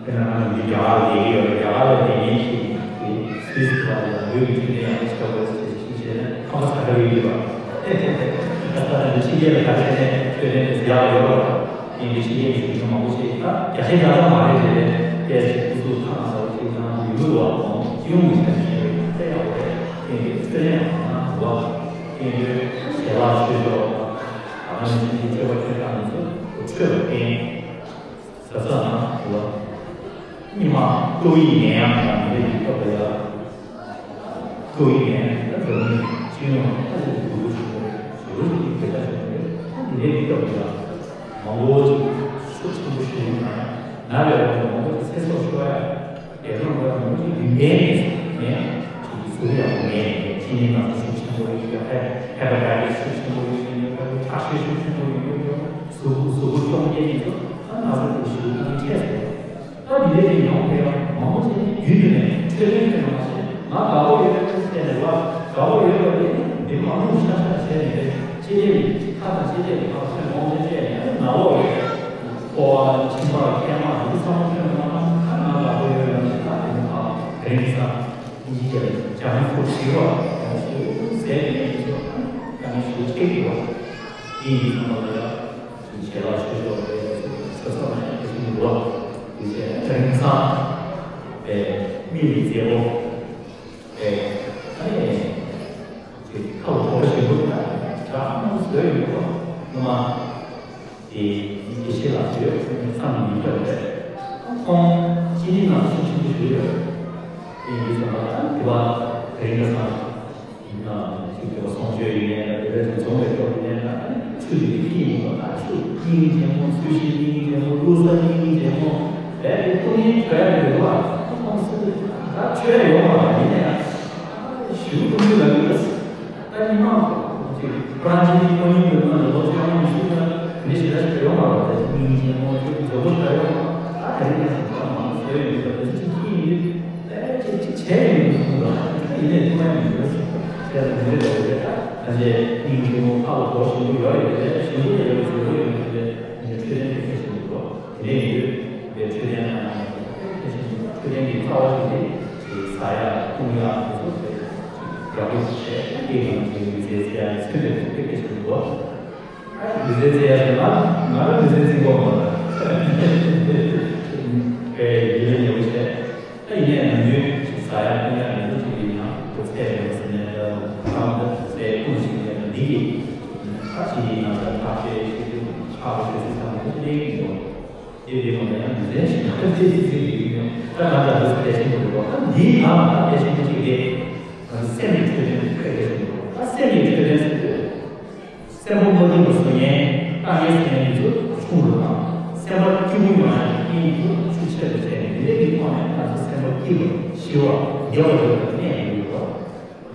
དཔེར་ན་ང་ཚོ་འདི་རྒྱ་གར་ལ་བསྡད་ཀྱི་ཡོད་རེད། རྒྱ་གར་ལ་བསྡད་མཁན་ཞིག་ཡིན་ན་དེ་སུད་སི་ལ་ཡང་ལུས་ཀྱི་འཕྲོད་བསྟེན་ཡག་པོ་ཆགས་དགོས་ཟེར་ཞིག་བྱས་ན་ཧ་མ་ཚ་ག་རེ་ཡོད་རེད་བ། ད་ལྟ་ནི་ཕྱི་རྒྱལ་ལ་ཁ་ཤས་ནས་འཕྲོད་བསྟེན་དེ་ཡག་ཡོད་རེད་བ། དེ་འདྲའི་ཕྱི་རྒྱལ་གྱི་གཞུང་མང་པོ་ཞིག་ད་རྒྱ་ཆེ་རྒྱ་ཐག་མ་རེད་དེ་ལས་ཏེ་སྐུ་གཟུགས་ཐང་ས་བ་ཅིག་དང་ཡུལ་ལུགས་བ་དང་སྤྱི་ཡོངས་ཀྱི་ཆ་ནས་བཤད་པའི་ཚེ་ཡག་པོ་རེད། དེ་འདྲའི་ཚེ་ཡག་པོ་ན་འདུག་བ། དེ་འདྲའི་ཞལ་ལག་མཆོད་ཆོག་ད་ག་ནང་བཞིན་གྱི་མཆོད་པ་མཆོད་སྟངས་འདི་ཚོ་མཆོད་པ་བསྟེན། ག་ས་ན་འདུག་བ། སྙིགས་མ་ཏོག་དབྱིབས་ནད་ཡམས་དང་འདི་འདྲའི་སྐབས་ལ་ཡ། ཏོག་དབྱིབས་ནད་ཡམས་ད་འཛམ་གླིང་སྤྱི་ཡོངས་ཧ་ཅང་གི་འགྱུར་ལྡོག་ཆེན་པོ་རེད། ཞེ་པོ་ཅིག་གི་གོད་ཆག་ཆེན་པོ་རེད། ད་འདི་འདྲའི་སྐབས་ལ་ཡ། མང་པོ་ཅིག་ཤུགས་ཆེན་པོ་ཞིག་ཡོང་ན་ན་བའི་བར་དུ་མང་པོ་ཅིག་ཚེ་སྲོག་ཤོར་ཡ། དེ་དང་འདྲ་མང་པོ་ཅིག་རིམས་ནད་ནས་ནས་ཅིག་གཟུགས་ཡག་པོ་མེད་ནས་གཅིན་སྙི་ནད་ཤུགས་ཆེན་པོ་ཡོད་ཡ། ཧེ་པ་ཊའི་ཊིས་ཤུགས་ཆེན་པོ་ཡོད་ཡ། ཁྲག་ཤེད་ཤུགས་ཆེན་པོ་ཡོད་ཡ། གཟུགས་པོ་གཟུགས་པོ་གྱོང་རྒྱག་ཡིན་ཚོ་ད་ན་ཚ་དེ་ཞིག་ད་ནི་འཕྲད་སོང་། ད་འདི་འདྲའི་དེ་ཡོང་དེ་ཡང་མང་པོ་ཅིག་ནི་རྒྱུན་དུ་ནས་འཕྲོད་བསྟེན་དེ་མ་བྱས་ང་དགའ་པོ་ཡོད་ཟེར་ནས་བ་དགའ་པོ་ཡོད་པ་དེ་འདི་མ་ནུ་ཤ་ཤ་བྱས་ནས་ཅི་ལས་ཁ་དང་ཅི་ལས་ཁ་ཚོད་མང་པོ་བྱས་ནས་ནག་པོ་ཡོད། ཕོ་བ་མཆིན་པ་མཁལ་མ་འདི་ཚང་མ་ཐོན་མ་ཐག་ཁ་ང་དགའ་པོ་ཡོད་ཡང་ཞིག་ད་དེ་ནི་ཕ་དེ་རིང་སང་ཡིན་ཀྱང་ཇ་མི་ཁུར་ཞིག་བ་ཞིག་ཟས་ནས་ཡིན་ཚོ་ད་ནི་ཞུ་ཁེག་གི་བ་ཡིན་ཡིན་ཚང་མ་ལ་ཡ། ཞལ་ལག་མཆོད་ཆོག་རེད། ས་ས་ན་ཡང་ཞིག་འདུག་བ། དེ་བྱས་དེང་སང་པའི་མི་ཡི་མཛེས་པོ་པའི་ཨ་ནི་ཁ་ལ་གོ་བ་ཞིག་འདུག་ན་གྲ་མང་བཟོས་ཡོད་པ་ནུ་མ་དེ་དགེ་བཤེས་ལགས་ཡོད་ཁོང་ཚོ་མཚམས་མི་འཇོག་རེད། ཁོང་ཅི་ནི་ནང་སུ་ཆེན་པོ་ཞིག་ཡོད། དེ་ཡིན་ཙང་ད་དེ་བ་དེ་རིང་ག་སང་། ཡིན་ནའང་ཅིག་དེ་བ་གསུང་ཆོས་ཡིན་ནའི་ད་དེ་བས་ཀྱང་རྫོང་བའི་སྐོར་ཡིན་ནའི་ད་ཨ་ནི་ ཆུ་དེ་ལས་ཁྱི་ཡིན་པ་དང་ཆུ་སྙིང་རྗེ་མོ། ཚུལ་ཤིང་སྙིང་རྗེ་མོ། ཀླུ་གསར་སྙིང་རྗེ་མོ། ཨེ་དེ་ཀླུ་སྙིང་བྲོ་ཡ་ཡོད་པ། ཁོང་ཚོ་ད་བྲོ་ཡ་ཡོད་པ་ཡིན་ནའི་ཞིའུ་ཀླུ་སྙིང་ལ་ཡོད། ད་ཉི་མ་ཅིག་ཁོ་རང་ཅིག་ཀླུ་སྙིང་ཡོད་ན་ལོ་བཅོ་ལྔ་ཉི་ཤུ་ལ་ནི་ཞེ་དྲག་ཞིག་ཡོད་མ་རེད། ད་སྙིང་རྗེ་མོ་ཁྱོད་ཀྱི་མཛོ་མོ་ད་ཡོད་མ་ད་དེ་རིང་ཡང་ཞིག་ད་མང་པོ་བཟོས་ཡོད་འདུག་ད་ཅིག་ཅིག་ཡིན་དུས། ཨེ་ཅིག་ཅིག་བྱས་ཡིན་མི་སོང་ལ། ཡིན་ནའི་ཐུགས་ཕན་མི་འདུག་ཟེར་ལ་མི་འདོད་པ་རེད། ད་ང་ཚོས་སྙིང་རྗེ་མོ་ཁ་ལ་གོ་བཞིན་དུ་ཡོད་རེད། དེ་ཞིང་པ་ཡོད་རེད། བཟོ་བོ་ཡོད་རེད། དེ་འདྲའི་འཕྲོད་བསྟེན་དེ་གལ་ཆེན་པོ་འདུག་དེ་འདྲའི་ཡིན་དུས་དེ་འཕྲོད་བསྟེན་ལ་ཡང་གལ་ཆེན་པོ་འདུག་འཕྲོད་བསྟེན་གྱི་རྩ་བ་ཞིག་དེ་ཟ་ཡག་འཐུང་ཡག་དེ་ཚོ་དེ་ཡག་པོ་ཞིག་བྱས། དེའི་ནང་གི་ལུས་རྩལ་རྩེ་ཡག་ཚོད་འདྲ་དེ་གལ་ཆེན་པོ་འདུག་ལུས་རྩལ་རྩེ་ཡ་ཟེར་ན་ང་རང་ལུས་རྩལ་རྩེ་གི་ཡོད་མ་རེད། ཨེ་ཡིན་ན་ཉེ་བོ་བྱས། ཨེ་ཡིན་ནའི་ནམ་རྒྱུན་ཟ་ཡ་འཐུང་ཡ་ནི་ཚོ་གཅིག་ཡིན་ཡང་ཁོ་ཚད་མེད་ཟེར་ནས་ད་གང་ལྟར་ཟས་ཀུན་ཞིག་ཡོད་ན་འདི་གི་ཨ་ཅིག་ཡིན་ན་ད་ཐག་ཆོད་ཤེས་རྒྱུ་ཆགས་པ་ཤོད་ཚུལ་ཚང་མ་ཁོ་ཚོ་ལས་ཡིན་འགྲོ། དེ་དེ་མ་ད་ཡང་ལུས་རྩལ་ཞིག་ཡང་ཚེ་ཚེ་ཚེ་ཡིན་ཡང་ད་གང་ལྟར་ལུས་རྩལ་ཆེན་པོ་རེད་པ། ད་འདིའི་ནང་ལ་ད་གལ་ཆེན་པོ་གཅིག་རེད། ང་ཚོ་སེམས་ཀྱི་འཕྲོད་བསྟེན་དེ་ཁ་གལ་ཆེན་པོ་རེད། ད་སེམས་ཀྱི་འཕྲོད་བསྟེན་ཟེར་དུས། སེམས་པ་མ་སྐྱིད་པ་བཟོ་མཁན། དཀའ་ངལ་བཟོ་མཁན་དེ་ཚོ་ཆུང་རུ་དང་། སེམས་པ་སྐྱིད་པོ་ཡོང་ཡག་གི་རྐྱེན་དེ་ཚོ་ཤུགས་ཆེ་རུ་བྱས་ནས། དེ་འདྲའི་གི་ཐོག་ནས་ང་ཚོ་སེམས་པ་སྐྱིད་པ་ཞི་བ་བདེ་བ་ཡོང་བའི་གནས་ཡོད་པ།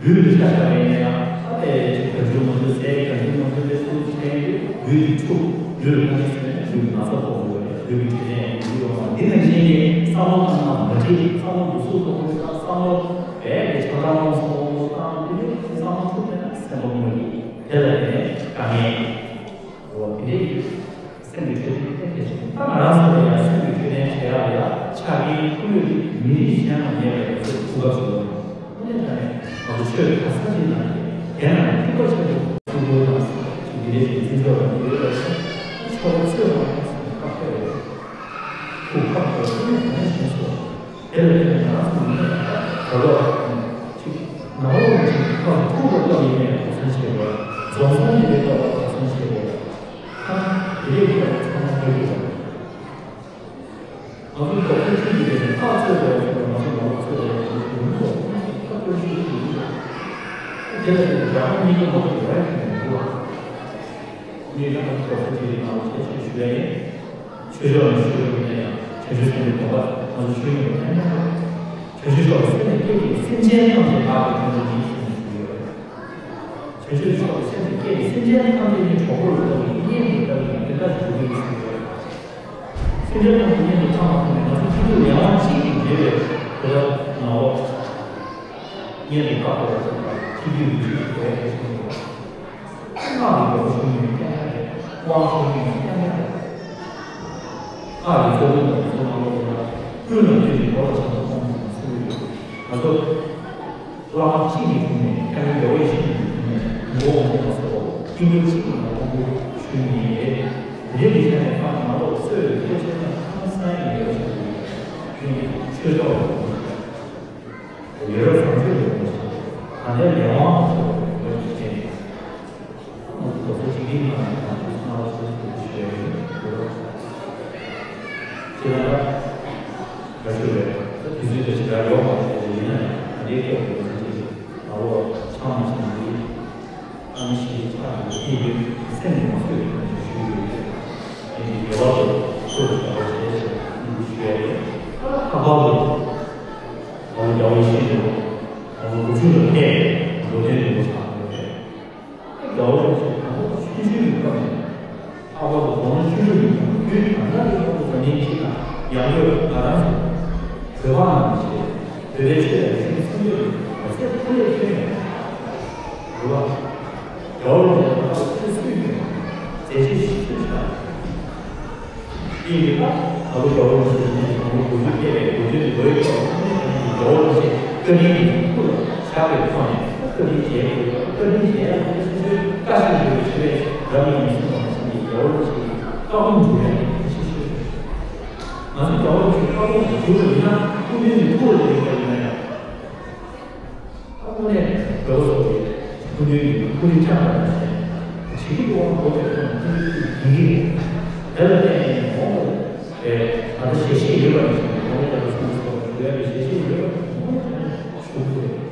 ལུས་ལ་ཆ་བཞག་པ་ཡིན་ན་ཡང་ད་ལྟའི་ཅིག་གང་བྱུང་མང་བྱུང་ཟས་གང་བྱུང་མང་བྱུང་དེ་ཚོ་བྱས་ཏེ་ལུས་ཀྱི་འཁྲུག་ལུས་ལ་ཕན་ཚུན་ལུས་ཀྱི་ན་ཚ་ཕོག་དགོས་པ་རེད། ལུས་ཀྱི་འཕྲོད་བསྟེན་ཡོང་བ་འདི་ནང་བཞིན་གྱི་བསམ་བློ་བཏང་ན་མ་འགྲིག་བསམ་བློ་འདུག་སུ་གཏོང་དགོས་ན་བསམ་བློ་བས་ཀྱི་ཆང་རག་རྨོ་ཚོ་བསམ་བློ་བཏང་དེ་ནི་བསམ་བློ་འཁྲུག་མེད་ན་སེམས་པ་མ་སྐྱིད། དེ་ལ་ནི་དཀའ་ངལ་འོ་དེ་འདྲའི་སེམས་ཀྱི་འཕྲོད་བསྟེན་དེ་གལ་ཆེན་པོ། ད་ང་རང་ཚོ་ལ་ཡང་སེམས་ཀྱི་འཕྲོད་བསྟེན་བྱེད་ཡག་ལ་ཆ་རྐྱེན་ཁོར་ཡུག་དེ་མི་རིགས་གཞན་ལ་མེད་པའི་ང་ཚོའི་གོ་སྐབས་ཤིག་ཡོད། དངོས་གནས་དྲང་གནས་ང་ཚོ་ཆོས་ག་ས་ཅིག་ན་རྒན་ལ་ནི་ཐིགས་པ་ཆེན་པོ་ཐུགས་ཁུར་དང་ཅིག་འདི་འདྲའི་ཞིག་འཛིན་ཕྱོགས་དང་འདི་འདྲའི་ལ་ཆོག་པ་ཚོས་མ་ཡིན་ཟེར་ནས་བཀའ་ཕེབས་རེད། ཐུགས་ཁག་པོ་དངོས་གནས་དྲང་གནས་བྱས་སོང་། དེ་ལ་བརྟེན་ནས་ང་རང་ཚོ་མི་ད་ལོ་ཅིག་ནང་ལོགས་ནས་ཅིག་ཁ་ཐུག་པ་ལྟ་ཡིན་ནས་གོ་སོང་བྱེད་དགོས། རྫོང་སོང་ཡིན་པའི་སྟབས་ལ་གོ་སོང་བྱེད་དགོས། ཁ་དེ་རེད་ཁྱོད་ཚང་མ་ལྟ་རྒྱུ་དང་། ང་ཚོ་རྡོག་རྩ་གཅིག་གི་སྟེང་ནས་ཁ་རྩོད་དགོས་ཡ་ཟེར་བ་ང་ཚོ་ནང་ལོགས་རྩོད་དགོས་ཡ་ཟེར་བ་ཡིན་ནོ། ཁ་རྩོད་ཤེས་ཀྱི་ཡིན་ནོ། དེ་ལ་བརྟེན་ནས་རྒྱ་དམར་གཉིས་ཀ་མ་གཏོགས་ཡོད་ཡ་ཁྱོད་མི་འདུག་ཨ། ངས་ཀྱང་རྡོག་རྩ་གཅིག་གི་ནང་ལོགས་ནས་ཞུ་ཞུ་ཡ་ཡིན། ཆོས་ཕྱོགས་ནས་ཞུ་རྒྱུ་ཡིན་ན་ཡང་བྱང་ཆུབ་སེམས་དཔའི་སྡོམ་པ་ང་ཚོ་ཞུ་ཡོང་བ་ཐམས་ཅད་བྱང་ཆུབ་མཆོག་གི་སེམས་ནི་སྐད་ཅིག་སེམས་ཅན་ཐམས་ཅད་བདག་གིས་ཀུན་ནས་ཡིད་བཞིན་ནས་ཞུ་གི་ཡོད། བྱང་ཆུབ་མཆོག་གི་སེམས་ནི་སྐད་ཅིག་སེམས་ཅན་ཐམས་ཅད་ནི་གྲོགས་པོ་ལ་ལྟ་བུའི་གཉེན་དུ་ལྟ་བུའི་དེ་ལྟར་ཞུ་གི་ཡོད་ཞུ་གི་ཡོད། སེམས་ཅན་ཐམས་ཅད་གཉེན་དུ་འཆང་བ་ཐོག་ནས་ང་ཚོ་ཕྲུ་གུ་ལས་དབང་གཅིག་གིས་འབྲེལ་བའི་དེ་ལྟར་ནང་ལོགས་གཉེན་དུ་བདག་ཏུ་བ་ཞིག་དང་ཕྱི་རྒྱུད་ལུས་ཀྱི་དགོས་ཡ་གལ་ཆེན་པོ། སྔགས་ཀྱི་རྒྱལ་པོ་ཞུ་མི་སྐྱོན་མེད་རེད། དབང་ཞུ་མི་སྐྱོན་མེད་རེད། སྔགས་ཀྱི་རྩ་བ་དང་ཚོགས་མང་པོ་ལ་ཀུན་ལ་ཀུན་གྱི་འགྲོ་ལ་བྱང་ཆུབ་ཕུན་སུམ་ཚོགས་པའི་ང་ཚོ་བླ་མ་གཅིག་གི་དྲུང་ནས་ཁ་ཡོན་རྒྱལ་བ་ཡེ་ཤེས་ཀྱི་དྲུང་ནས་ངོ་བོ་ངོ་མ་སོགས་སྐྱེ་བོ་གཅིག་གི་ནང་དབང་པོ་ཞུ་མི་རེད། དེ་འདྲའི་ཆ་ནས་ཁ་ནང་ལོགས་སྲོལ་ཡོད་ཐོས་ཆེན་ལ་ཁ་སང་ཡི་རེ་བ་ཞུ་གི་ཡོད། ཆོས་ཐོག་ལ་ཡོད་རབས་བཟང་སྤྱོད་ལ་ཡོད་པ་ཞིག་གང་ལྟར་ལས་དབང་དུ་སོང་བའི་ངོ་བོ་ཞིག་བྱས་ནས། ང་ཚོ་རྡོག་རྩ་གཅིག་སྒྲིལ་ངང་ནས་ང་ཚོས་སྔ་བ་ཞིག་ཏུ་ཞུ་ཡ་ཡིན། ཞེས་ལ་ལ་ཞུ་བས་ད་དུས་ཚོད་དེ་ཞེ་དྲག་ཡོད་མ་རེད། ཡིན་ན་ཡང་ད་ལྟའི་སྐད་དུ་ང་ཚོས་ད་ལོ་ཆང་མ་ཆང་འདི་ཨ་ནི་ཞིག་ཆགས་ཡོད་དེ་ཡོད་སེམས་ནས་མ་བཟོད་པའི་ང་ཚོས་ཞུ་ཡོད། དེ་ནི་དགེ་བ་དུ་ཁོ་ལ་བྱ་བ་བྱས་ཞེས་ཞུ་ཡ་རེད། ཁ་པར་དུ་ང་ཚོ་རྒྱལ་བ་ཡེ་ཤེས་འགྲོ་ང་ཚོ་དགུ་བཅུ་ལ་ཕེབས་འགྲོ་དོན་དུ་ཆགས་ཡོད་རེད། རྒྱལ་བ་རིན་པོ་ཆེ་དང་པོ་ཆོས་ཞུ་ཡི་སྐབས་ནས་ལྷག་པར་དུ་དགུང་ལོ་བཅུ་དྲུག་གི་སྐབས་དུས་ད་ལྟ་གི་ལྷག་པར་དུ་འཛམ་གླིང་སྤྱི་དང་ཡང་སྒོས་ང་རང་ཚོ་བོད་པ་རྣམས་ཀྱི་ཆེད་བོད་པའི་ཆོས་དང་རིག་གཞུང་སྲུང་སྐྱོབ་ཀྱི་མ་ཚད་ཐུགས་ལས་ཁྱོན་ནས་རེད་བ། རྒྱལ་བ་རིན་པོ་ཆེ་ལ་ལྷག་པར་དུ་ཆོས་སྲུང་སྐྱོབ་མཛད་རྗེས་ཤིག་ཐོན་ཤག་དེ་ཡིན་ད་ད་ལོ་རྒྱལ་བ་རིན་པོ་ཆེ་ནས་དགུང་ལོ་དགུ་བཅུ་ཕེབས་པའི་དགུ་བཅུ་ལོའི་སྐབས་ལ་དངོས་གནས་དྲང་གནས་ཀྱི་རྒྱལ་བ་རིན་པོ་ཆེ་བཀའ་དྲིན་གྱི་སྐུ་ལ་བཞག་པའི་ཐོག་ནས་བཀའ་དྲིན་འཇལ་དགོས། བཀའ་དྲིན་འཇལ་ཡག་དེ་སོ་སོའི་བཀའ་བཞིན་དུ་ཆོས་པའི་རབ་ཡིན་གསུངས་པ་ནང་བཞིན་གྱི་རྒྱལ་བ་རིན་པོ་ཆེའི་བཀའ་དགོངས་འགྲུབ་ཡག་གི་ཐབས་ཤེས་ཤིག་རེད། ང་ཚོ་རྒྱལ་བ་རིན་པོ་ཆེའི་བཀའ་དགོངས་འགྲུབ་པ་ཡིན་ན་སྐུ་མདུན་དུ་ཐུགས་ལ་ཡོད་པ་ཡིན་ན་ཡང་། ཨ་དངོས་གནས་བོད་པ་ཚོ་གི་སྐུ་མདུན་གྱི་སྐུ་རིམ་བསྐྱངས་པ་ནང་བཞིན་བྱེད་ཀྱི་འདུག་བ། འགོ་བཙུགས་ཐོག་ནས་སྐུ་མདུན་གྱི་ཡིན་གྱི་རེད། དེ་ལ་བརྟེན་ནས་ཡིན་ནོ། ཨེ་ད་ལྟ་ཞལ་བཞེས་ཡོད་པ་ནང་བཞིན་གོང་མའི་ལྟ་བུ་གསུངས་སོགས་ཞུ་ཡ་གི་ཞལ་བཞེས་ཡོད་པ་ནང་བཞིན་ཞུ་དགོས་རེད།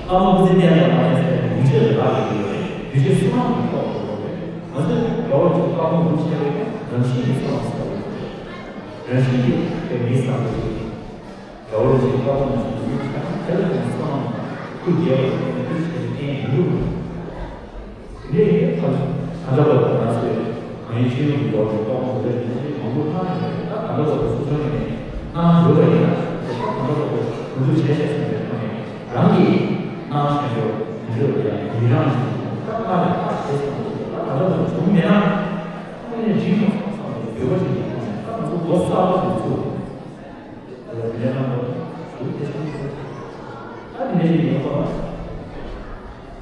ཨ་མ་སྐུ་ཚེ་བརྟན་ལ་མ་བརྟན་ཟེར་ནས་ཡུལ་ཆོས་ལ་རག་ལས་ཀྱི་ཡོད་རེད། ཡུལ་ཆོས་སྲུང་མ་གི་ཐོག་ཏུ་ཡོད་རེད། ང་ཚོས་དགའ་བོ་ཅིག་བཀའ་དགོངས་འདུག་བྱས་པའི་རང་བཞིན་གྱི་ཚོར་བ་ཟེར་བ་ཡོད། རང་བཞིན་གྱིས་དེ་མི་བསམ་པ་ཞིག་དགའ་བོ་ཅིག་བཀའ་དགོངས་འདུག་བྱས་ན་དེ་ལ་ངའི་ཚོར་སྣང་ཁུར་རྒྱས་པ་དང་ཁུར་ཆེ་བའི་རྐྱེན་ཡིན་འདུག་དེ་འདྲའི་ཐབས་གང་འདྲ་བ་དང་ང་ཚོས་གང་ཡིན་ཤེས་ཡོན་གྱི་སྐོར་གྱི་རྟོག་པ་འདི་འདྲ་ཡིན་ན་ཅིག་མང་པོ་ལྷག་ཡོད་ད་གང་འདྲ་བ་དང་སུ་ཚོད་ནས་གནང་ཡོད་པ་ཡིན་ན་དེ་ད་གང་འདྲ་བ་དང་འགྲོ་འདུག་བྱས་བྱས་ཟིན་པའི་ཐོག་ནས་རང་གིས་གནང་བཞིན་ཡོད་མི་འདོད་པ་ཡང་ཡི་རང་ཞིག་ད་ལྟ་ལས་ཐག་བཅད་སོང་ད་གང་འདྲ་བ་བྱུང་མེད་ན་ཁོང་ནས་འགྲིག་མ་སོང་བསམ་པའི་འདོད་པ་ཞིག་ཡོད་ཁོང་ནས་ད་ང་ཚོ་ལོ་གསར་པ་ཞིག་ཚུགས། ད་ལྟ་དེ་འདྲ་གནང་དགོས་ཞུ་དེ་བྱུང་ཡོད། ད་དེ་འདྲ་ཞིག་ཡོད་པ།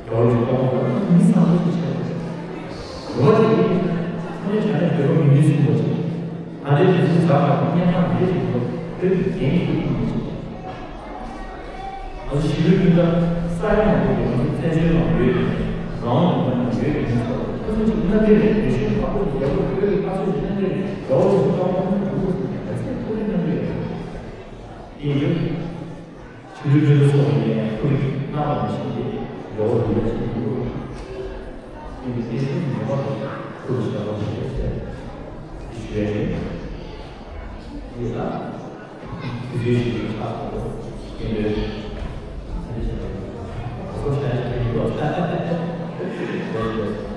རྒྱལ་བ་རིན་པོ་ཆེ་མི་བཟང་པོ་ཞིག་བྱས་པ་རེད། རེ་བ་དེ་ཡིན་ན་ཚང་མས་བྱས་ན་འདོད་པ་མི་མི་སྲུང་བ་ཞིག་ད་ལྟའི་དུས་ཚོད་ཛ་དྲག་པོ་སྙན་ཐག་མི་རེ་ཞིག་འགྲོ་བོད་ཀྱི་འགན་ཞིག་ཐུབ་མི་ཞིག་ང་ཚོ་ཞི་ལུའི་ཀུན་དགའ་ས་ཡ་མང་པོ་གི་ང་ཚོ་བཙན་བྱོལ་ནང་ཡོད་ཀྱི་རང་དབང་ནང་ཡོད་ཀྱི་མི་ཚོ་ཁོ་ཚོ་ཅིག་མནའ་འབྲེལ་རེད། རེ་ཞིག་ཁག་པོ་ཞིག་རྒྱལ་པོ་བོད་ཀྱི་དཀའ་ཚེགས་ཀྱི་མནའ་འབྲེལ་རེད། རྒྱལ་བ་རིན་པོ་ཆེ་ཀ་བ་ཁོང་ཚོ་འགྲོ་དགོས་ཟེར་ནས་ག་ཚད་ཐུགས་རེ་མནའ་འབྲེལ་རེད། ཡིན་རྒྱུ། ཆུ་ལུད་ཆུ་ལུད་སོགས་ཡིན་ནའི་ཁོ་རང་གིས་གནང་བ་ནང་བཞིན་དེ་ཡོད་རེད་ཡ་ཆེན་པོ། ཁོང་གི་བསྟན་སྲིད་མེད་པ་ཁོ་རུ་བཞག་པ་ཞིག་རེད་ཟེར། དེ་ཞུ་ཡ་ཡིན། ཡིན་ལ། དུས་ཚོད་ཞིག་ལ་ཆགས་སོང་། སྐྱེ་འདོད། ཚན་རིག་བྱས་པ་ཡིན། གོ་སྐབས་ཞེ་དྲག་ཞིག་ཡོད་རེད།